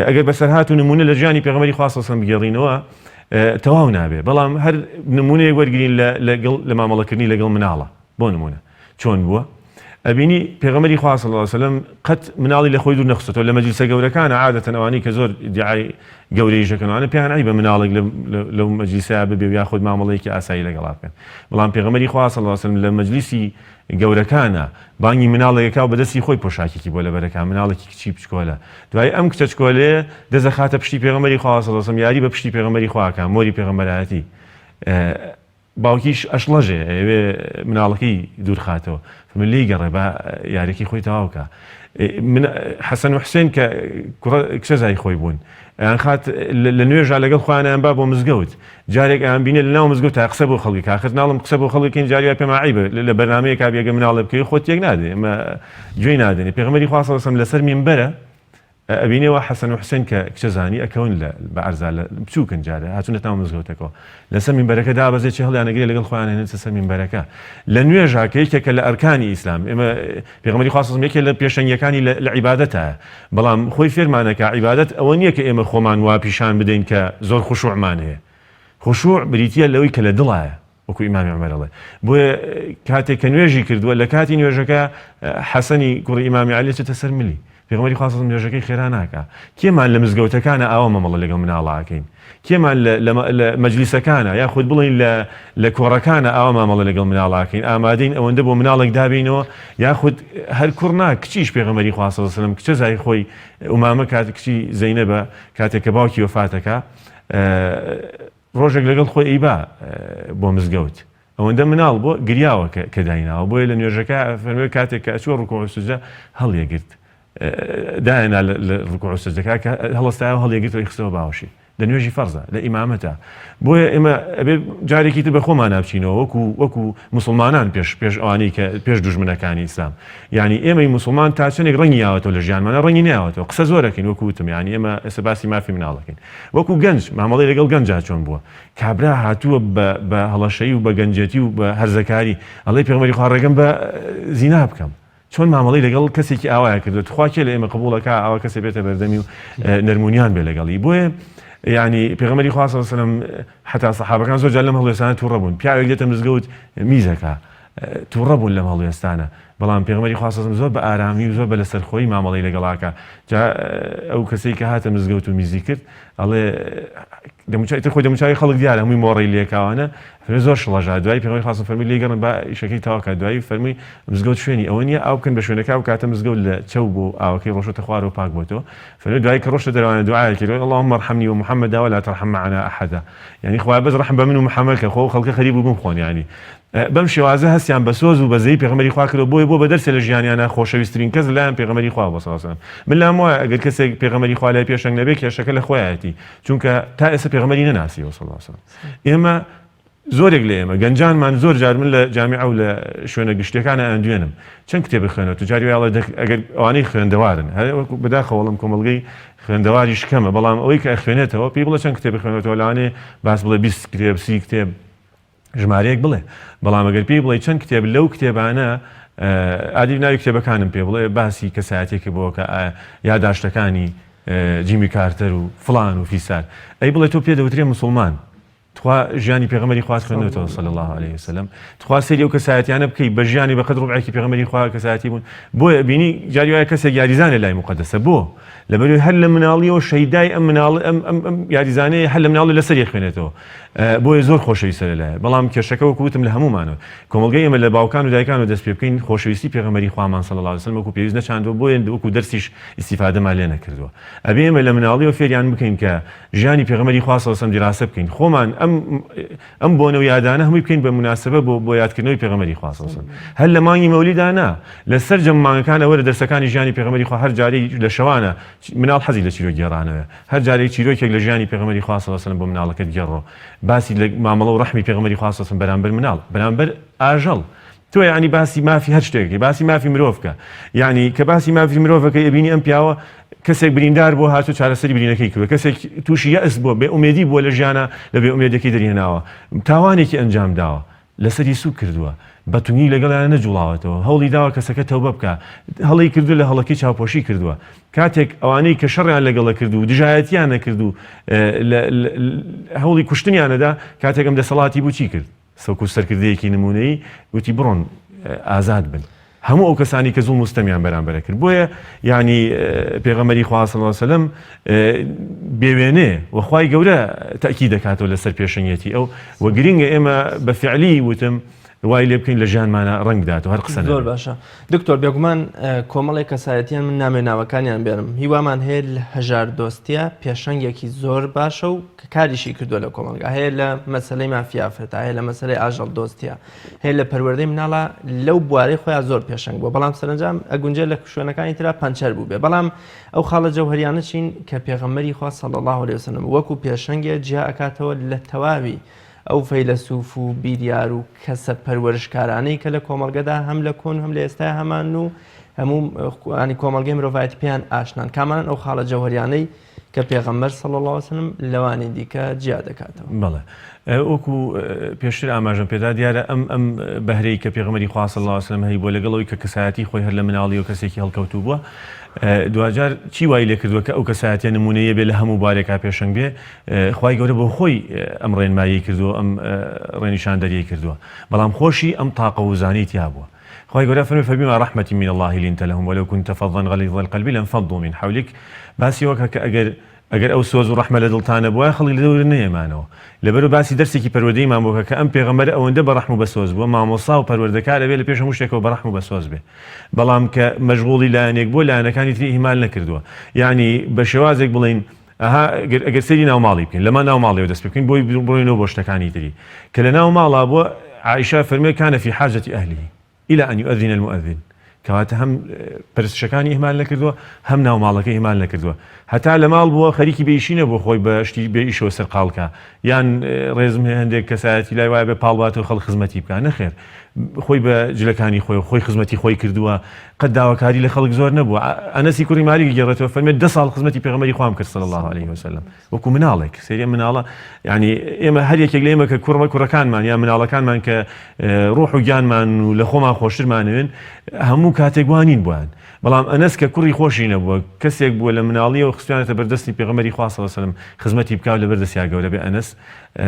ئەگەر بەسەرهات و نمونە لە ژیانی پێغەمبەری خوا صلی اللە علیە وسلم بگێڕینەوە تەواو نابێ بەڵام هەر نمونەیەک وەرگرین لەگەڵ لە مامەڵەکردنی لەگەڵ مناڵە بۆ نمونە چۆن بووە؟ ئەبینی پێغەمبەری خوا صلی اللە علیە وسلم قەت مناڵی لە خۆی دوور نەخستۆتەوە لە مەجلیسە گەورەکانە عادەتەن ئەوانەی کە زۆر ئیدعای گەورەیش دەکەن ئەوانە پێیان عەیبە مناڵێک لەو مەجلیسەیا ببێ و یاخود مامەڵەیەکی ئاسایی لەگەڵا بکەن بەڵام پێغەمبەری خوا صلی اللە علیە وسلم لە مەجلیسی گەورەکانە بانگی مناڵێک ئەکا و بەدەستی خۆی پۆشاکێکی بۆ لەبەرەکا مناڵێکی کچی بچکۆلە دوای ئەم کچە چکۆلەیە دەست ئەخاتە پشتی پێغەمبەری خوا صلی اللە علیە وسلم یاری بە پشتی پێغەمبەری خوا ئەکا مۆری پێغەمبەرایەتی باوکیش ئەشڵەژێ ئەیەوێ مناڵەکەی دوور خاتەوە فەرمووی لێی گەڕێ با یاریەکەی خۆی تەواو کا من حەسەن و حوسێن کە کوڕە کچەزای خۆی بوون ئەیان خات لە نوێژا لەگەڵ خۆیان ئەیان با بۆ مزگەوت جارێک ئەیان بینێ لە ناو مزگەوت تا قسە بۆ خەڵکی کاخر ناڵم قسە بۆ خەڵکین جاری وا پێمان عەیبە لە بەرنامەیەکا بێگە مناڵێ بکەوی خۆت تێک نادێ ئێمە گوێی نادەنێ پێغەمبەری خوا صلی اللە علیه و سلم لەسەر مینبەرە. ئەبینێ وا حەسەن و حوسێن کە کچە زانی ئەکەون لە بە عەرزا لە بچووکن جارێ هاتوونەتە ناو مزگەوتەکەوە لەسەر مینبەرەکە دابەزێ چی هەڵیانەگرێ لەگەڵ خۆیان هێنێتە سەر مینبەرەکە لە نوێژا کە یەکێکە لە ئەرکانی ئیسلام ئێمە پێغەمبەری خوا صلی یەکێ لە پێشەنگیەکانی لە عیبادەتایە بەڵام خۆی فێرمانەکا عیبادەت ئەوە نییە کە ئێمە خۆمان وا پیشان بدەین کە زۆر خشوعمان هەیە خشوع بریتییە لەوەی کە لە دڵایە وەکو ئیمامی عومەر ئەڵێ بۆیە کاتێک کە نوێژی کردووە لە کاتی نوێژەکە حەسەنی کوڕی ئیمامی عەلی چێتە سەر ملی پێغەمبەری خوا صلی نوێژەکەی خێرا ناکا کێمان لە مزگەوتەکانە ئاوا مەمەڵە لەگەڵ مناڵاکەین کێمان لە مەجلیسەکانە یاخود بڵین لە لە کۆڕەکانە ئاوا مامەڵە لەگەڵ مناڵاکەین ئامادەین ئەوەندە بۆ مناڵێک دابینەوە یاخود هەر کوڕ نا کچیش پێغەمبەری خوا صلی الله علیه و کچە زای خۆی ئومامە کات کچی زەینەبە کاتێک کە باوکی وەفاتەکە ڕۆژێک لەگەڵ خۆی ئەیبا بۆ مزگەوت ئەوەندە مناڵ بۆ گریاوە کە دایناوە بۆیە لە نوێژەکە فەرمووی کاتێک کە ئەچووە ڕکوع و سوجدە هەڵیەگرت داینا لە ڕکوع و سوجدەکە کە هەڵستایەوە هەڵیەگرتەوە خستەوە باوەشی لە نوێژی فەرزە لە ئیمامەتە بۆیە ئێمە ئەبێ جارێکی تر بە خۆمانە بچینەوە وەکو وەکو مسلمانان پێش پێش ئەوانەی کە پێش دوژمنەکانی ئیسلام یانی ئێمەی موسڵمان تا چەندێک ڕەنگی یاوەتەوە لە ژیانمانە ڕەنگی نەیاوەتەوە قسە زۆرەکەین وەکو وتم یانی ئێمە ئێستا باسی مافی مناڵەکەین وەکو گەنج مامەڵەی لەگەڵ گەنجا چۆن بووە کابرا هاتووە بە بە هەڵەشەیی و بە گەنجێتی و بە هەرزەکاری ئەڵێ پێغەمبەری خوا ڕێگەم بە زینا بکەم چۆن مامەڵەی لەگەڵ کەسێکی ئاوایە کردووە تخوا کێ لە ئێمە قبوڵەکە ئاوا کەسێ بێتە بەردەمی و نەرمونیان بێ لەگەڵی بۆیە یعنی پێغەمبەری خوا صلی الله علیه و سلم حتا سەحابەکان زۆر جار لەم هەڵوێستانە تووڕە بوون پیاوێک دێتە مزگەوت میزەکە توڕە بوون لەم هەڵوێستانە، بەڵام پێغەمبەری خوا صلی زۆر بە ئارامی و زۆر بە لەسەرخۆیی مامەڵەی لەگەڵا کا، جا ئەو کەسەی کە هاتە مزگەوت و میزی کرد ئەڵێ دەموچاوی تر خۆی دەموچاوی خەڵک دیارە هەمووی مۆڕەی لێکاوانە فەرمی زۆر شڵەژا دوایی پێغەمبەری خوا صلی فەرمی لێی گەڕن با ئیشەکەی تەواو کات دوایی فەرمی مزگەوت شوێنی ئەوە نییە ئاو بکەن بە شوێنەکە ئەو کاتە مزگەوت لە چەو بۆ ئاوەکەی ڕۆشتە خوارەوە پاک بۆتەوە فەرمی دوایی کە ڕۆشتە دەرەوانە دوعایەکی کرد اللهم ارحمنی ومحمدا ولا ترحم معنا احدا یعنی خوایە بەس ڕەحم بە من و محمد کە خۆ خەڵکە خەریک بوو بمخۆن یعنی بەم شێوازە هەستیان بە سۆز و بەزەیی پێغەمبەری خوا کردوە بۆیە بووە بە دەرسێ لە ژیانیانا خۆشەویسترین کەس لەلایان پێغەمبەری خوا بووە صلی اللە علیە وسلم من لام وایە ئەگەر کەسێک پێغەمبەری خوا لای پێشەنگ نەبێ کێشەکە لە خۆیایەتی چونکە تا ئێستا پێغەمبەری نەناسیوە صلی اللە علیە وسلم ئێمە زۆرێک لە ئێمە گەنجانمان زۆر جار من لە جامیعە و لە شوێنە گشتیەکانە ئەندوێنم چەند کتێب خوێنەوە تو جاری وایە ئەگەر ئەوانەی خوێندەوارن هەر وەکو بەداخەوە وەڵم کۆمەڵگەی خوێندەواریش کەمە بەڵام ئەوەی کە ئەخوێنێتەوە پێی بڵێ چەند کتێب خوێنێتەوە لەوانەیە باس بڵێ 20 کتێب 30 کتێب ژمارەیەک بڵێ بەڵام ئەگەر پێی بڵێ چەند کتێب لەو کتێبانە ئادی ناوی کتێبەکانم پێ بڵێ باسی کەسایەتێکی بۆ کە یاداشتەکانی جیمی کارتەر و فلان و فیسار ئەی بڵێ تۆ پێ دەوترێ مسلمان تخوا ژیانی پێغەمبەری خوات خوێندوەتەوە صلی الله علیه وسلم تخوا سەیری ئەو کەسایەتیانە بکەی بە ژیانی بەقەد ڕوبعێکی پێغەمبەری خوا کەسایەتی بوون بۆیە بینی جاری وایە کەسێک یاریزانێ لای مقدسە بۆ لەبەرئەوەی هەر لە مناڵیەوە شەیدای ئەم مناڵ ئەم ئەم ئەم یاریزانەیە هەر لە مناڵی لەسەری خوێنێتەوە بۆیە زۆر خۆشەویستە لەلایە بەڵام کێشەکە وەکو وتم لە هەموومانەوە کۆمەڵگەی ئێمە لە باوکان و دایکان و دەست پێ بکەین خۆشەویستی پێغەمبەری خوامان صلی الله علیه وسلم وەکو پێویست نەچاندووە بۆیە وەکو دەرسیش ئیستیفادەمان لێ نەکردووە ئەبێ ئێمە لە مناڵیەوە فێریان بکەین کە ژیانی پێغەمبەری خوا صلی الله علیه وسلم دیراسە بکەین خۆمان ئەم ئەم بۆنە و یادانە هەمووی بکەین بە موناسەبە بۆ بۆ یادکردنەوەی پێغەمبەری خوا صلی اللە علیه وسلم هەر لە مانگی مەولیدا نا لە سەرجەم مانگەکانە وەرە دەرسەکانی ژیانی پێغەمبەری خوا هەر جارەی لە شەوانە مناڵ حەزی لە چیرۆک گێڕانەوەیە هەر جارێک چیرۆکێک لە ژیانی پێغەمبەری خوا صلی اللە علیه وسلم بۆ مناڵەکەت گێڕۆ باسی لە مامەڵە و ڕەحمی پێغەمبەری خوا صلی اللە علیه وسلم بەرامبەر مناڵ بەرامبەر ئاژەڵ تۆ یعنی باسی مافی هەر شتێکی باسی مافی مرۆڤ کە یعنی کە باسی مافی مرۆڤەکەی ئەبینی ئەم پیاوە کەسێک بریندار بووە هاتوو چارەسەری برینەکەی کردووە کەسێک تووشی یەئس بووە بێ ئومێدی بووە لە ژیانە لە بێ ئومێدەکەی دەرهێناوە تاوانێکی ئەنجام داوە لەسەری سوک کردووە بە تونی لەگەڵیان نەجوڵاوەتەوە هەوڵی داوە کەسەکە تەوبە بکە هەڵی کردو لە هەڵەکەی چاوپۆشی کردووە کاتێک ئەوانەی کە شەڕیان لەگەڵە کرد و دژایەتیان نەکرد و هەوڵی کوشتنیانەدا کاتێک ئەم دەسەڵاتی بوو چی کرد وەکو سەرکردەیەکی نموونەیی گوتی بڕۆن ئازاد بن هەموو ئەو کەسانی کە زوڵم و ستەمیان بەرامبەرە کرد بۆیە یعنی پێغەمبەری خوا صلی الله علیه وسلم بێوێنێ و خوای گەورە تەئکید دەکاتەوە لەسەر پێشەنگێتی ئەو و گرنگە ئێمە بە فعلی وتم وای لێ بکەین لە ژیانمانە ڕەنگ بدات و هەر قسە زۆر باشە دکتۆر بێگومان کۆمەڵێک کەسایەتیان من نامێ ناوەکانیان بێنم هیوامان هەیە لە هەژار دۆستیە پێشەنگێکی زۆر باشە و کە کاریشی کردووە لە کۆمەڵگا هەیە لە مەسەلەی مافی ئافرەتە هەیە لە مەسەلەی ئاژەڵ دۆستیە هەیە لە پەروەردەی مناڵە لەو بوارەی خۆیان زۆر پێشەنگ بووە بەڵام سەرەنجام ئەگونجێ لە شوێنەکانی ترا پەنچەر بوو بێ بەڵام ئەو خاڵە جەوهریانە چین کە پێغەمبەری خوا صلی الله علیه وسلم وەکو پێشەنگێ جیا ئەکاتەوە لە تەواوی ئەو فەیلەسوف و بیریار و کەسە پەروەرشکارانەی کە لە کۆمەڵگەدا هەم لە کۆن هەم لە ئێستا هەمان و هەموو ینی کۆمەڵگەی مرۆڤایەتی پێیان ئاشنان، کامانەن ئەو خاڵە جەوهەریانەی کە پێغەمبەر صلی اللە علیە وسلم لەوانی دیکە جیا دەکاتەوە؟ بەڵێ وەکو پێشتر ئاماژەم پێدا دیارە ئەم ئەم بەهرەی کە پێغەمبەری خوا صلی اللە علیە وسلم هەیبووە لەگەڵ ئەوەی کە کەسایەتی خۆی هەر لە مناڵیەوە کەسێکی هەڵکەوتوو بووە دواجار چی وای لێکردووە کە ئەو کەسایەتیە نمونەیە بێ لە هەموو بارێکا پێشەنگ بێ خوای گەورە بۆ خۆی ئەم ڕێنمایی کردووە ئەم ڕێنیشاندەریەی کردووە بەڵام خۆشی ئەم تاقە وزانەی تیا بووە خوای گەورە فەرمی فبما رحمة من الله لنت لهم ولو كنت فظا غليظ القلب لانفضوا من حولك باسی وەکە کە ئەگەر ئەگەر ئەو سۆز و ڕەحمە لە دڵتا نەبوایە خەڵک لە دەورت نەیەمانەوە. لەبەرئەوە باسی دەرسێکی پەروەردەییمان بۆ کە کە ئەم پێغەمبەرە ئەوەندە بە ڕەحم و بەسۆز بووە، مامۆستا و پەروەردەکار ئەبێ لە پێش هەموو شتێکەوە بە ڕەحم و بەسۆز بێ. بەڵام کە مەشغوڵی لایەنێک بووە لایەنەکانی تری ئیهمال نەکردووە. یانی بە شێوازێک بڵێین ئەها گەر ئەگەر سەیری ناو ماڵی بکەین لەما ناو ماڵیەوە دەست پێ بکەین بۆی بڕۆینەوە بۆ شتەکانی تری. کە لە ناو ماڵا بووە عائیشە فەرمووی کان فی حاجة اهله. الی ان یؤذن المؤذن کەواتە هەم پەرستشەکانی ئیهمال نەکردووە هەم ناو ماڵەکەی ئیهمال نەکردووە هەتا لە ماڵ بووە خەریکی بێ ئیشی نەبووە خۆی بە شتی بێ ئیشەوە سەرقاڵ کا یان ڕێزم هەیە هەندێک کەسایەتی لای وایە بێ پاڵ باتەوە خەڵک خزمەتی بکا نەخێر خۆی بە جلەکانی خۆی خۆی خزمەتی خۆی کردووە قەت داواکاری لە خەڵک زۆر نەبووە ئەنەسی کوڕی مالیک گێڕێتەوە فەرمێت 10 ساڵ خزمەتی پێغەمبەری خوام کرد صلی الله علیه وسلم وەکو مناڵێک سەیری ئەم مناڵە یعنی ئێمە هەر یەکێک لە ئێمە کە کوڕمە کوڕەکانمان یا مناڵەکانمان کە ڕۆح و گیانمان و لە خۆمان خۆشترمانەوێن هەموو کاتێک وانین بۆیان بەڵام ئەنەس کە کوڕی خۆشی نەبووە کەسێک بووە لە مناڵیەوە خستویانەتە بەردەستی پێغەمبەری خوا صلی الله علیه و سلم خزمەتی بکا و لە بەردەستیا گەورە بێ ئەنەس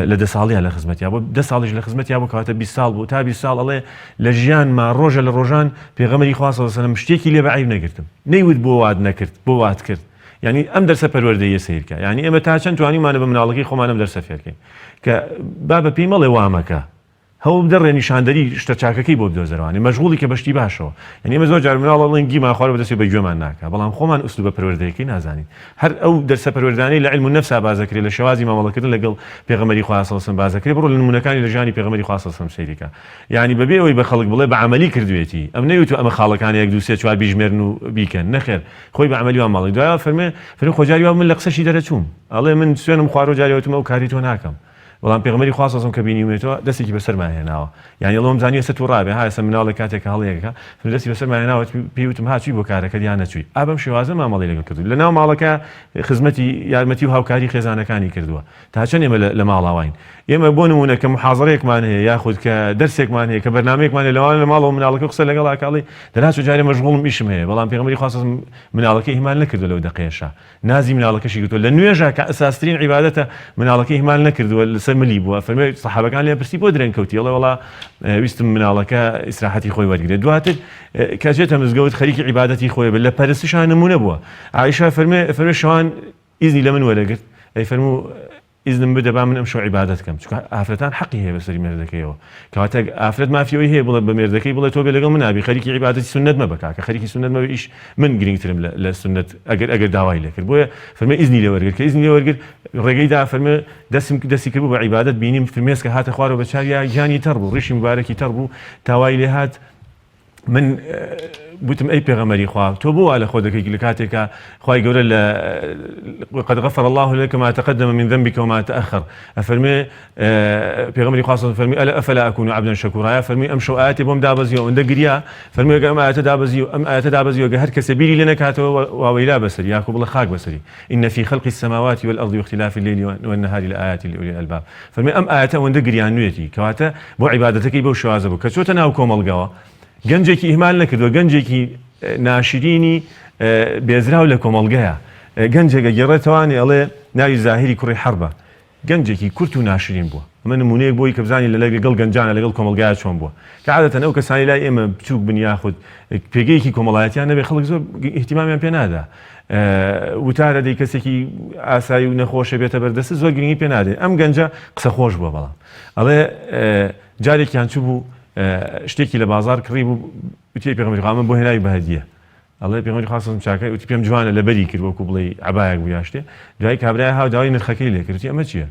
لە دە ساڵیا لە خزمەتیا بوو دە ساڵیش لە خزمەتیا بوو کەواتە 20 ساڵ بوو تا 20 ساڵ ئەڵێ لە ژیانما ڕۆژە لە ڕۆژان پێغەمبەری خوا صلی الله علیه و سلم شتێکی لێ بە عەیب نەگرتم نەیوت بۆ وات نەکرد بۆ وات کرد یانی ئەم دەرسە پەروەردەییە سەیرکە یانی ئێمە تا چەند توانیومانە بە مناڵەکەی خۆمان ئەم دەرسە فێرکەین کە بابە پێی مەڵێ وامەکە هەوڵ بدە ڕێنیشاندەری شتە چاکەکەی بۆ بدۆزەرەوانی مەشغوڵی کە بەشتی باشەوە یعنی ئێمە زۆر جار مناڵ ئەڵێن گیمان خوارد بەدەستی بە گوێمان ناکا بەڵام خۆمان ئوسلوبە پەروەردەیەکەی نازانین هەر ئەو دەرسە پەروەردانەی لە علم النفسا باس دەکرێت لە شێوازی مامەڵەکردن لەگەڵ پێغەمبەری خوا صلی الله علیه و سلم باس دەکرێت بڕۆ لە نمونەکانی لە ژیانی پێغەمبەری خوا صلی الله علیه و سلم سەیری کە یانی بەبێ ئەوەی بە خەڵک بڵێ بە عەمەلی کردوێتی ئەم نەیوتوە ئەمە خاڵەکانە یەک دوو سێ چوار بیژمێرن و بیکەن نەخێر خۆی بە عەمەلی وا ماڵی دوای فەرمێ فەرمی خۆ جاری وا من لە قسەشی دەرەچووم ئەڵێ من سوێنم خوارەوە جاری وتم ئەو کاری تۆ ناکەم بەڵام پێغەمبەری خوا صلی کە بینیومێتەوە دەستێکی بەسەرما هێناوە یانی ئەڵێم زانی ئێستا تووڕابێ ها ئێستا مناڵێک کاتێک کە هەڵەیەکە فەرمی دەستی بەسەرما هێناوە پێی وتم ها چووی بۆ کارەکەت یان نەچووی ئا بەم شێوازە مامەڵەی لەگەڵ کردووی لەناو ماڵەکە خزمەتی یارمەتی و هاوکاری خێزانەکانی کردووە تا چەند ئێمە لە ماڵاواین ئێمە بۆ نمونە کە محازەرەیەکمان هەیە یاخود کە دەرسێکمان هەیە کە بەرنامەیەکمان هەیە لەوانە لە ماڵەوە مناڵەکە قسە لەگەڵ ئاکاڵی دەناچۆ جارێ مەشغوڵم ئیشم هەیە بەڵام پێغەمبەری خوا صلی مناڵەکەی ئیهمال نەکردووە لەو دەقەیەشا نازی مناڵەکەشی گرتووە لە نوێژا کە ئەساسترین عیبادەتە مناڵەکەی ئیهمال نەکردووە لەسەر ملی بووە فەرمووی سەحابەکان لێیان پرسی بۆ درەنگ کەوتی ئەڵێ وەڵا ویستم مناڵەکە ئیسراحەتی خۆی وەرگرێت دواتر کە چێتە مزگەوت خەریکی عیبادەتی خۆی بێت لە پەرستشا نمونە بووە عائیشە فەرمێ فەرمێ شەوان ئیزنی لە من وەرەگرت ئەی فەرموو ئیزنم بدە با من ئەمشەو عیبادەت کەم چونکە ئافرەتان حەقی هەیە بەسەری مێردەکەیەوە کەواتە ئافرەت مافی ئەوەی هەیە بڵێ بە مێردەکەی بڵێ تۆ بێ لەگەڵ من نابی خەریکی عیبادەتی سوننەت مەبە کاکە خەریکی سوننەت مەبە ئیش من گرنگترم لە سوننەت ئەگەر ئەگەر داوای لێ کرد بۆیە فەرمێ ئیزنی لێ وەرگرت کە ئیزنی لێ وەرگرت ڕێگەی دا فەرمێ دەستم دەستی کردبوو بە عیبادەت بینیم فرمێسکە هاتە خوارەوە بە چاویا گیانی تەڕ بوو ڕیشی موبارەکی تەڕ بوو تا وای لێ هات من گوتم ئەی پێغەمبەری خوا تۆ بۆ وا لە خۆ دەکەیت لە کاتێکا خوای گەورە لە قد غفر الله لك ما تقدم من ذنبك وما تأخر ئەفەرمێ پێغەمبەری خوا صلی فەرمی ئەلا ئەفلا أكون عبدا شكورا یا فەرمی ئەم شەو ئایەتی بۆم دابەزیوە ئەوەندە گریا فەرمی ئەگەر ئەم ئایەتە دابەزی و ئەم ئایەتە دابەزیوە گە هەر کەسێ بیری لێ نەکاتەوە واوەیلا بەسەری یاخو بڵێ خاک بەسەری إن في خلق السماوات والأرض واختلاف الليل والنهار لآيات لأولي الألباب فەرمی ئەم ئایەتە ئەوەندە گریانوێتی کەواتە بۆ عیبادەتەکەی بەو شێوازە بوو کە چۆتە ناو کۆمەڵگەوە گەنجێکی ئیهمال نەکردووە گەنجێکی ناشرینی بێزراو لە کۆمەڵگەیە گەنجێکە گێڕێتەوانی ئەڵێ ناوی زاهیری کوڕی حەربە گەنجێکی کورت و ناشرین بووە ئەمە نمونەیەک بۆی کە بزانین لە لەگەڵ گەنجانە لەگەڵ کۆمەڵگایە چۆن بووە کە عادەتەن ئەو کەسانی لای ئێمە بچووک بن یاخود پێگەیەکی کۆمەڵایەتیان نەبێ خەڵک زۆر ئیهتیمامیان پێ نادا وتارە دەی کەسێکی ئاسایی و نەخۆشە بێتە بەردەست زۆر گرنگی پێ نادێ ئەم گەنجە قسە خۆش بووە بەڵام ئەڵێ جارێکیان چوو بوو شتێکی لە بازار کڕی بوو وتی پێغەمبەری خوا من بۆ هێناوی بە هەدیە ئەڵێ پێغەمبەری خوا صلی چاکە وتی پێم جوانە لەبەری کرد وەکو بڵێی عەبایەک بوو یا شتێ دوای کابرای هاو داوای نرخەکەی لێ کرد وتی ئەمە چییە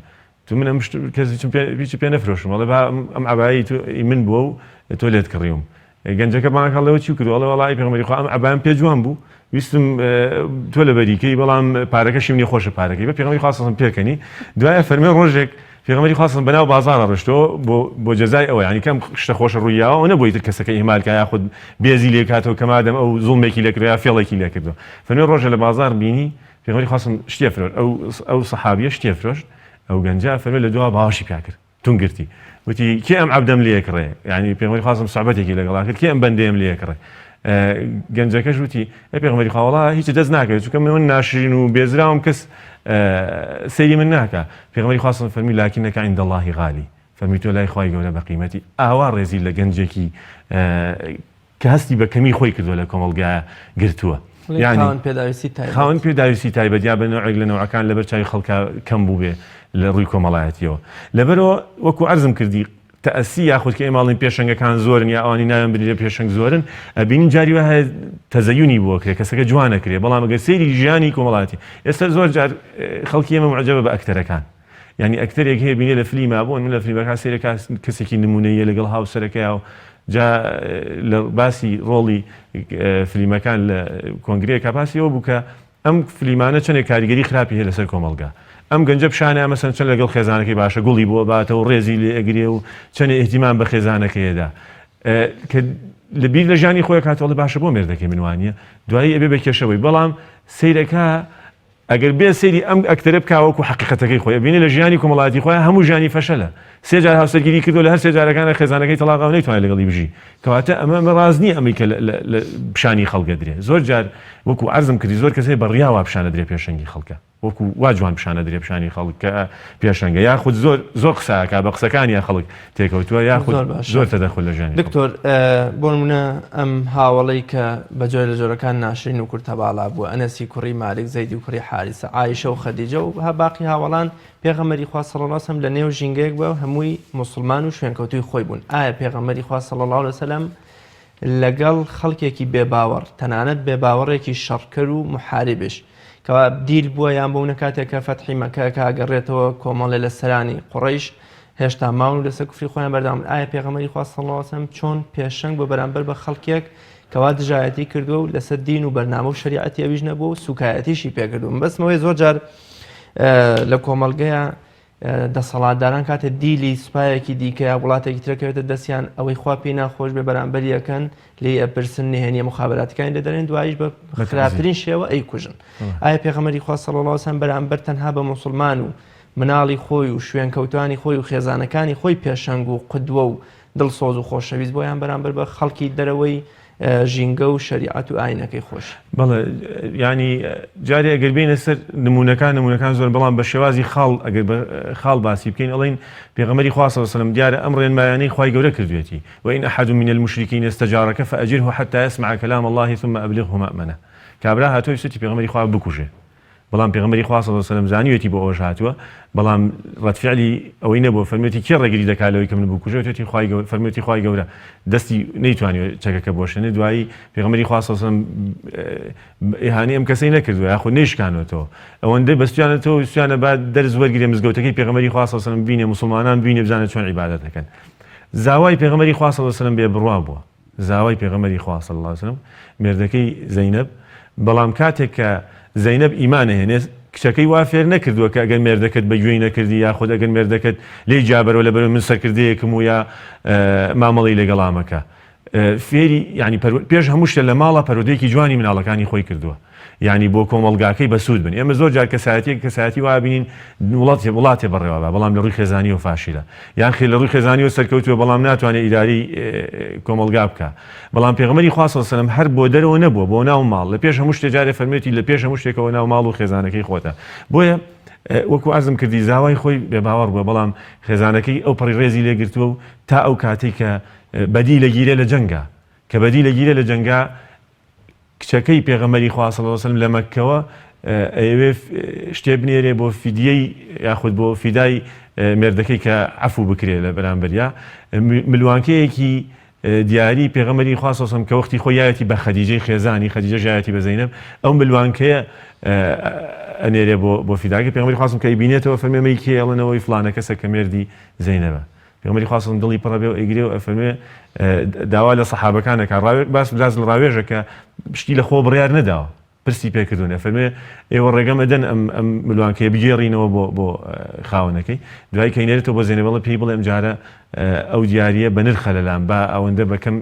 تو من ئەم شت کەس هیچم پێ هیچی پێ نەفرۆشم ئەڵێ با ئەم عەبایەی تو ئی من بووە و تۆ لێت کڕیوم گەنجەکە بانگ هەڵێ چی کردو ئەڵێ وەڵا ئەی پێغەمبەری خوا ئەم عەبایەم پێ جوان بوو ویستم تۆ لەبەری کەی بەڵام پارەکەشیم نیە خۆشە پارەکەی بە پێغەمبەری خوا صلی پێکەنی دوایە فەرمێ ڕۆژێک. پێغەمبەری خوا صلی بەناو بازاڕا ڕۆشتەوە بۆ بۆ جەزای ئەوە یانی کەم شتە خۆشە ڕووی یاوە ئەوە نەبوو ئیتر کەسەکە ئیهمال کا یاخود بێزی لێ کاتەوە کە مادەم ئەو زوڵمێکی لێ کردوە یا فێڵێکی لێ کردوە فەرمی ڕۆژە لە بازاڕ بینی پێغەمبەری خوا صلی شتێ فرۆشت ئەو ئەو سەحابیە شتێ فرۆشت ئەو گەنجە فەرمی لە دوا باوەشی پیا کرد تون گرتی وتی کێ ئەم عەبدەم لێ کڕێ یانی پێغەمبەری خوا صلی سوعبەتێکی لەگەڵا کرد کێ ئەم بەندەیەم لێ کڕێ گەنجەکەش وتی ئەی پێغەمبەری خوا وەڵا هیچ دەست ناکەوێت چونکە من ناشرین و بێزراوم کەس سەیری من ناکا پێغەمبەری خوا صلی فەرمی لكنك عند الله غالي فەرمی تۆ لای خوای گەورە بە قیمەتی ئاوا ڕێزی لە گەنجێکی کە هەستی بە کەمی خۆی کردووە لە کۆمەڵگایە گرتووە یعنی خاوەن پێداویستی تایبەت خاوەن پێداویستی تایبەت یا بە نەوعێک لە نەوعەکان لەبەر چاوی خەڵکا کەم بووبێ لە ڕووی کۆمەڵایەتیەوە لەبەرەوە وەکو عەرزم کردی تەئەسی یاخود کە ئێمە ئەڵێین پێشەنگەکان زۆرن یا ئەوانی ناویان بنرێ پێشەنگ زۆرن ئەبینین جاری وا هەیە تەزەیونی بۆ کرێ کەسەکە جوان ئەکرێ بەڵام ئەگەر سەیری ژیانی کۆمەڵایەتی ئێستا زۆر جار خەڵکی ئێمە معجەبە بە ئەکتەرەکان یعنی ئەکتەرێک هەیە بینێ لە فلیما بۆن من لە فلیمەکان سەیرەکە کەسێکی نمونەیە لەگەڵ هاوسەرەکەیا و جا لە باسی ڕۆڵی فلیمەکان لە کۆنگرەیەکە باسی ئەوە بوو کە ئەم فلیمانە چەنێک کاریگەری خراپی هەیە لەسەر کۆمەڵگا ئەم گەنجە پیشانە مەسەن چەند لەگەڵ خێزانەکەی باشە گوڵی بۆ باتەوە ڕێزی لێ ئەگرێ و چەنێ ئیهتیمام بە خێزانەکەی ئەدا کە لە بیر لە ژیانی خۆی کاتەوە ئەڵێ باشە بۆ مێردەکەی من وانییە دوایی ئەبێ بە کێشەوەی بەڵام سەیرەکە ئەگەر بێ سەیری ئەم ئەکتەرە بکا وەکو حەقیقەتەکەی خۆی ئەبینێ لە ژیانی کۆمەڵایەتی خۆیان هەموو ژیانی فەشەلە سێ جار هاوسەرگیری کردو لە هەر سێ جارەکانە خێزانەکەی تەڵاقا و نەیتوانێت لەگەڵی بژی کەواتە ئەمە ئەمە ڕاست نییە ئەمەی کە لە پیشانی خەڵک ئەدرێ زۆر جار وەکو عەرزم کردی زۆر کەس هەیە بە ڕیا وا پیشان ئەدرێ پێشەنگی خەڵکە وەکو وا جوان پیشان ئەدرێ پیشانی خەڵک کە پێشەنگە یاخود زۆر زۆر قسە ئەکا بە قسەکانیا خەڵک تێکەوتووە یاخود زۆر باشە. زۆر تەدەخول لە ژیانی خەڵک. دکتۆر بۆ نمونە ئەم هاوەڵەی کە بە جۆرە لە جۆرەکان ناشرین و کورتەباڵا بووە ئەنەسی کوڕی مالک زەیدی کوڕی حاریسە عائیشە و خەدیجە و باقی هاوەڵان پێغەمبەری خوا صلی اللە علیە وسلم لە نێو ژینگەیەک بووە هەمووی موسڵمان و شوێنکەوتووی خۆی بوون ئایا پێغەمبەری خوا صلی اللە علیە وسلم لەگەڵ خەڵکێکی بێباوەڕ تەنانەت بێباوەڕێکی شەڕکەر و محاربش کەوا دیل بووە یان بوونە کاتێک کە فەتحی مەکە کە گەڕێتەوە کۆمەڵێ لە سەرانی قوڕەیش هێشتا ماون و لەسەر کوفری خۆیان بەردەوامن ئایا پێغەمبەری خوا صلی اللە علیە وسلم چۆن پێشەنگ بووە بەرامبەر بە خەڵکێک کەوا دژایەتی کردووە و لەسەر دین و بەرنامە و شەریعەتی ئەویش نەبووە و سوکایەتیشی پێکردووە مەبەستم ئەوەیە زۆر جار لە کۆمەڵگەیە دەسەڵاتداران کاتێ دیلی سوپایەکی دیکە یا وڵاتێکی ترە کەوێتە دەستیان ئەوەی خوا پێی ناخۆش بێ بەرامبەر یەکەن لێی ئەپرسن نهێنیە مخابراتەکانی لێ دەرێن دوایش بە خراپترین شێوە ئەیکوژن ئایا پێغەمبەری خوا صلی الله علیه وسلم بەرامبەر تەنها بە موسڵمان و مناڵی خۆی و شوێنکەوتوانی خۆی و خێزانەکانی خۆی پێشەنگ و قدوە و دڵسۆز و خۆشەویست بۆیان بەرامبەر بە خەڵکی دەرەوەی ژینگە و شەریعەت و ئاینەکەی خۆشی. بەڵێ یانی جارێ ئەگەر بێینە سەر نموونەکان نموونەکان زۆرن بەڵام بە شێوازی خاڵ ئەگەر بە خاڵ باسی بکەین ئەڵێین پێغەمبەری خوا صلی اللە علیه و سلم دیارە ئەم ڕێنمایانەی خوای گەورە کردوێتی وإن أحد من المشرکین استجارک فأجره حتی يسمع کلام الله ثم أبلغه مأمنه کابرا هاتووە ویستویەتی پێغەمبەری خوا بکوژێ بەڵام پێغەمبەری خوا صلی اللە علیە وسلم زانیویەتی بۆ ئەوەش هاتووە بەڵام ڕەد فعلی ئەوەی نەبووە فەرموویەتی کێ ڕێگری دەکات لەوەی کە من بکوژێ وتویەتی خوای گەورە فەرموویەتی خوای گەورە دەستی نەیتوانیوە چەکەکە بوەشێنێ دوایی پێغەمبەری خوا صلی اللە علیە وسلم ئیهانەی ئەم کەسەی نەکردووە یاخود نەیشکانوەتەوە ئەوەندەی بەستویانەتەوە ویستویانە با دەرس وەرگرێ مزگەوتەکەی پێغەمبەری خوا صلی اللە علیە وسلم ببینێ موسڵمانان ببینێ بزانێ چۆن عیبادەت دەکەن زاوای پێغەمبەری خوا صلی اللە علیە وسلم بێ بڕوا بووە زاوای پێغەمبەری خوا صلی اللە علیە وسلم مێردەکەی زەینەب، بەڵام کاتێک کە زەینەب ئیمان ئەهێنێت کچەکەی وا فێر نەکردووە کە ئەگەر مێردەکەت بە گوێی نەکردی یاخود ئەگەر مێردەکەت لێی جیابەرەوە لەبەرئەوەی من سەرکردەیەکم و یا مامەڵەی لەگەڵا مەکە فێری یانی پێش هەموو شتێ لە ماڵا پەروەردەیەکی جوانی مناڵەکانی خۆی کردووە. یانی بۆ کۆمەڵگاکەی بەسوود بن ئێمە زۆر جار کەسایەتیەک کەسایەتی وا بینین وڵاتی وڵاتێ بەڕێوە بە بەڵام لە ڕووی خێزانیەوە فاشیلە یان خێ لە ڕووی خێزانیەوە سەرکەوتووە بەڵام ناتوانێت ئیداری کۆمەڵگا بکا بەڵام پێغەمبەری خوا صلی الله علیه و سلم هەر بۆ دەرەوە نەبووە بۆ ناو ماڵ لە پێش هەموو شتێ جارێ فەرموویەتی لە پێش هەموو شتێکەوە ناو ماڵ و خێزانەکەی خۆتە بۆیە وەکو عەرزم کردی زاوای خۆی بێ باوەڕ بووە بەڵام خێزانەکەی ئەو پەڕی ڕێزی لێگرتووە و تا ئەو کاتەی کە بەدی لەگیرێ لە جەنگا کە بەدی لەگیرێ لە جەنگا کچەکەی پێغەمبەری خوا صلی اللە علیە وسلم لە مەککەوە ئەیەوێ شتێ بنێرێ بۆ فیدیەی یاخود بۆ فیدای مێردەکەی کە عەفو بکرێ لە بەرامبەریا ملوانکەیەکی دیاری پێغەمبەری خوا صلی اللە علیە وسلم کە وەختی خۆی یایەتی بە خەدیجەی خێزانی خەدیجە ژایەتی بە زەینەب ئەو ملوانکەیە ئەنێرێ بۆ بۆ فیداکە پێغەمبەری خوا صلی اللە علیە وسلم کە ئەیبینێتەوە فەرمێ مەی کێ ئەڵێنەوەی فڵانە کەسە کە مێردی زەینەبە پێغەمبەری خوا صلی دڵی پڕە بێ و ئەیگرێ و ئەفەرموێ داوا لە سەحابەکان ئەکا ڕاوێ باس باس لە ڕاوێژە کە شتی لە خۆ بڕیار نەداوە. پرسی پێ کردوون ئەفەرموێ ئێوە ڕێگەم ئەدەن ئەم ئەم ملوانکەیە بگێڕینەوە بۆ بۆ خاوەنەکەی دوای کە ئەینێرێتەوە بۆ زێنەب ئەڵێ پێی بڵێ ئەمجارە ئەو دیارییە بەنرخە لەلام با ئەوەندە بەکەم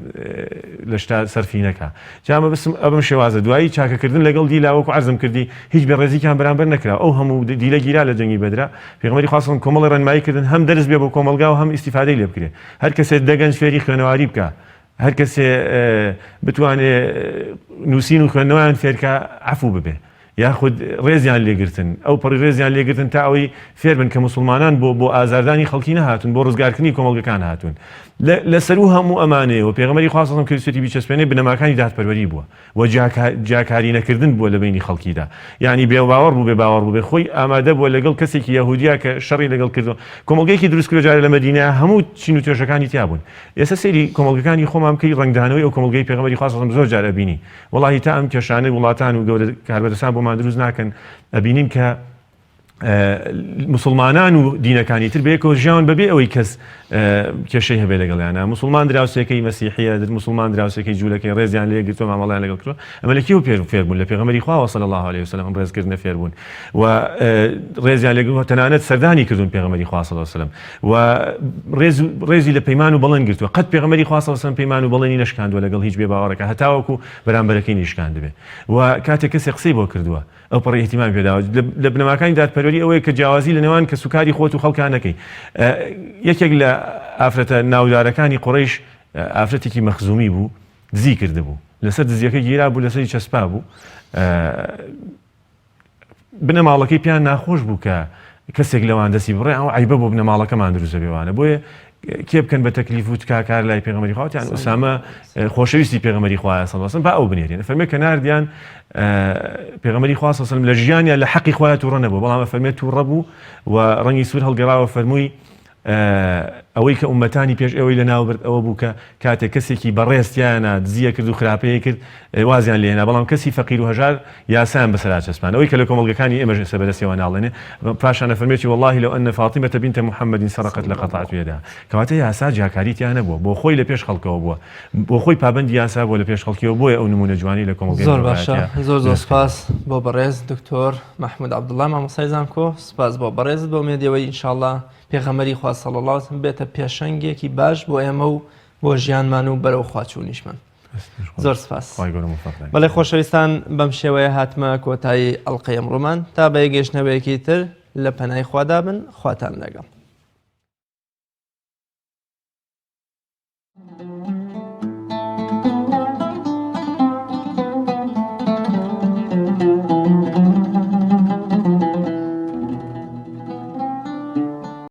لە شتا سەرفی نەکا جا مەبەستم ئەبم شێوازە دوایی چاکەکردن لەگەڵ دیلا وەکو عەرزم کردی هیچ بێڕێزیکیان بەرامبەر نەکرا ئەو هەموو دیلە گیرا لە جەنگی بەدرا پێغەمبەری خوا صلی کۆمەڵی ڕێنمایی کردن هەم دەرس بێ بۆ کۆمەڵگا و هەم ئیستیفادەی لێ بکرێ هەر کەسێ دە گەنج فێری خوێنەواری بکا هەر کەسێ بتوانێ نووسین و خوێندنەوەیان فێرکا عەفوو ببێ یاخود ڕێزیان لێگرتن ئەو پەڕی ڕێزیان لێگرتن تا ئەوەی فێربن کە موسڵمانان بۆ بۆ ئازاردانی خەڵکی نەهاتوون بۆ ڕزگارکردنی کۆمەڵگەکان هاتوون لە سەروو هەموو ئەمانەیەوە پێغەمبەری خوا صلی اللە علیه و سلم کە ویستێتی بیچەسپێنێ بنەماکانی دادپەروەری بووە و جیاکاری نەکردن بووە لە بەینی خەڵکیدا یانی بێ باوەڕ بووبێ باوەڕ بووبێ خۆی ئامادە بووە لەگەڵ کەسێکی یەهودیا کە شەڕی لەگەڵ کردووە کۆمەڵگەیەکی دروست کردووە جارێ لە مەدینە هەموو چین و توێژەکانی تیا بوون ئێستا سەیری کۆمەڵگەکانی خۆمان بکەی ڕەنگدانەوەی ئەو کۆمەڵگەی پێغەمبەری خوا صلی اللە علیه و سلم زۆر جار ئەبینی وەڵاهی تا ئەم کێشانەی وڵاتان و گەورە کاربەدەستان بۆمان دروست ناکەن ئەبینین کە موسڵمانان و دینەکانی تر بەیەکەوە ژیاون بەبێ ئەوەی کەس کێشەی هەبێ لەگەڵیانە موسڵمان دراوسێکەی مەسیحیە موسڵمان دراوسێکەی جوولەکەی ڕێزیان لێ گرتووە مامەڵیان لەگەڵ کردووە ئەمە لە کێوە پێر فێربوون لە پێغەمبەری خواوە صلی الله علیه وسلم ئەم ڕێزکردنە فێربوون و ڕێزیان لێ گرتووە تەنانەت سەردانی کردوون پێغەمبەری خوا صلی الله علیه وسلم و ڕێز ڕێزی لە پەیمان و بەڵێن گرتووە قەت پێغەمبەری خوا صلی الله علیه وسلم پەیمان و بەڵێنی نەشکاندووە لەگەڵ هیچ بێ باوەڕێکا هەتاوەکو بەرامبەرەکەی نەیشکاندبێ و کاتێک کەسێک قسەی بۆ کردووە ئەوپەڕی ئیهتیمامی پێداوە. لە بنەماکانی دادپەروەری ئەوەیە کە جیاوازی لە نێوان کەسوکاری خۆت و خەڵکا نەکەی. یەکێک لە ئافرەتە ناودارەکانی قوڕەیش ئافرەتێکی مەخزومی بوو، دزی کردبوو. لەسەر دزیەکەی گیرابوو، لەسەری چەسپابوو. بنەماڵەکەی پێیان ناخۆش بوو کە کەسێک لەوان دەستی بڕێ، ئەو عەیبە بۆ بنەماڵەکەمان دروست دەبێ وانە. بۆیە کێ بکەن بە تەکلیف و تکاکار لای پێغەمبەری خوا وتیان ئوسامە خۆشەویستی پێغەمبەری خوایە صلی الله علیه و سلم با ئەو بنێرین فەرمێ کە ناردیان پێغەمبەری خوا صلی الله علیه و سلم لە ژیانیا لە حەقی خوایە تووڕە نەبوو بەڵام فەرمێ تووڕە بوو و ڕەنگی سوور هەڵگەڕاوە فەرمووی ئەوەی کە ئومەتانی پێش ئێوەی لەناو برد ئەوە بوو کە کاتێک کەسێکی بەڕێز تیایانا دزیە کرد و خراپەیە کرد وازیان لێهێنا بەڵام کەسی فەقیر و هەژار یاسایان بەسەرا چەسپان ئەوەی کە لە کۆمەڵگەکانی ئێمەش ئێستا بەدەستیەوە ناڵێنێ پاشان ئەفەرمێتی واللە لو ان فاطمە بنت محمد سرقت لقطعت یدها کەواتە یاسا جیاکاری تیا نەبووە بۆ خۆی لە پێش خەڵکەوە بووە بۆ خۆی پابەندی یاسا بووە لە پێش خەڵکیەوە بۆیە ئەو نمونە جوانی لە کۆمەڵگەی زۆر باشە مرۆڤایەتیا زۆر زۆر دروست کردووە. سپاس بۆ بەڕێز دکتۆر محمود عبداللە مامۆستای زانکۆ سپاس بۆ بەڕێزت بە ئومێدی ئەوەی ان شاء اللە پێغەمبەری خوا صلی اللە علیه وسلم بێتە پێشەنگێکی باش بۆ ئێمە و بۆ ژیانمان و بەرەو خواچوونیشمان. زۆر سپاس. بەڵێ خۆشەویستان بەم شێوەیە هاتمە کۆتایی ئەڵقەی ئەمڕۆمان تا بە یەکگەیشتنەوەیەکی تر لە پەنای خوادا بن خواتان لەگەڵ.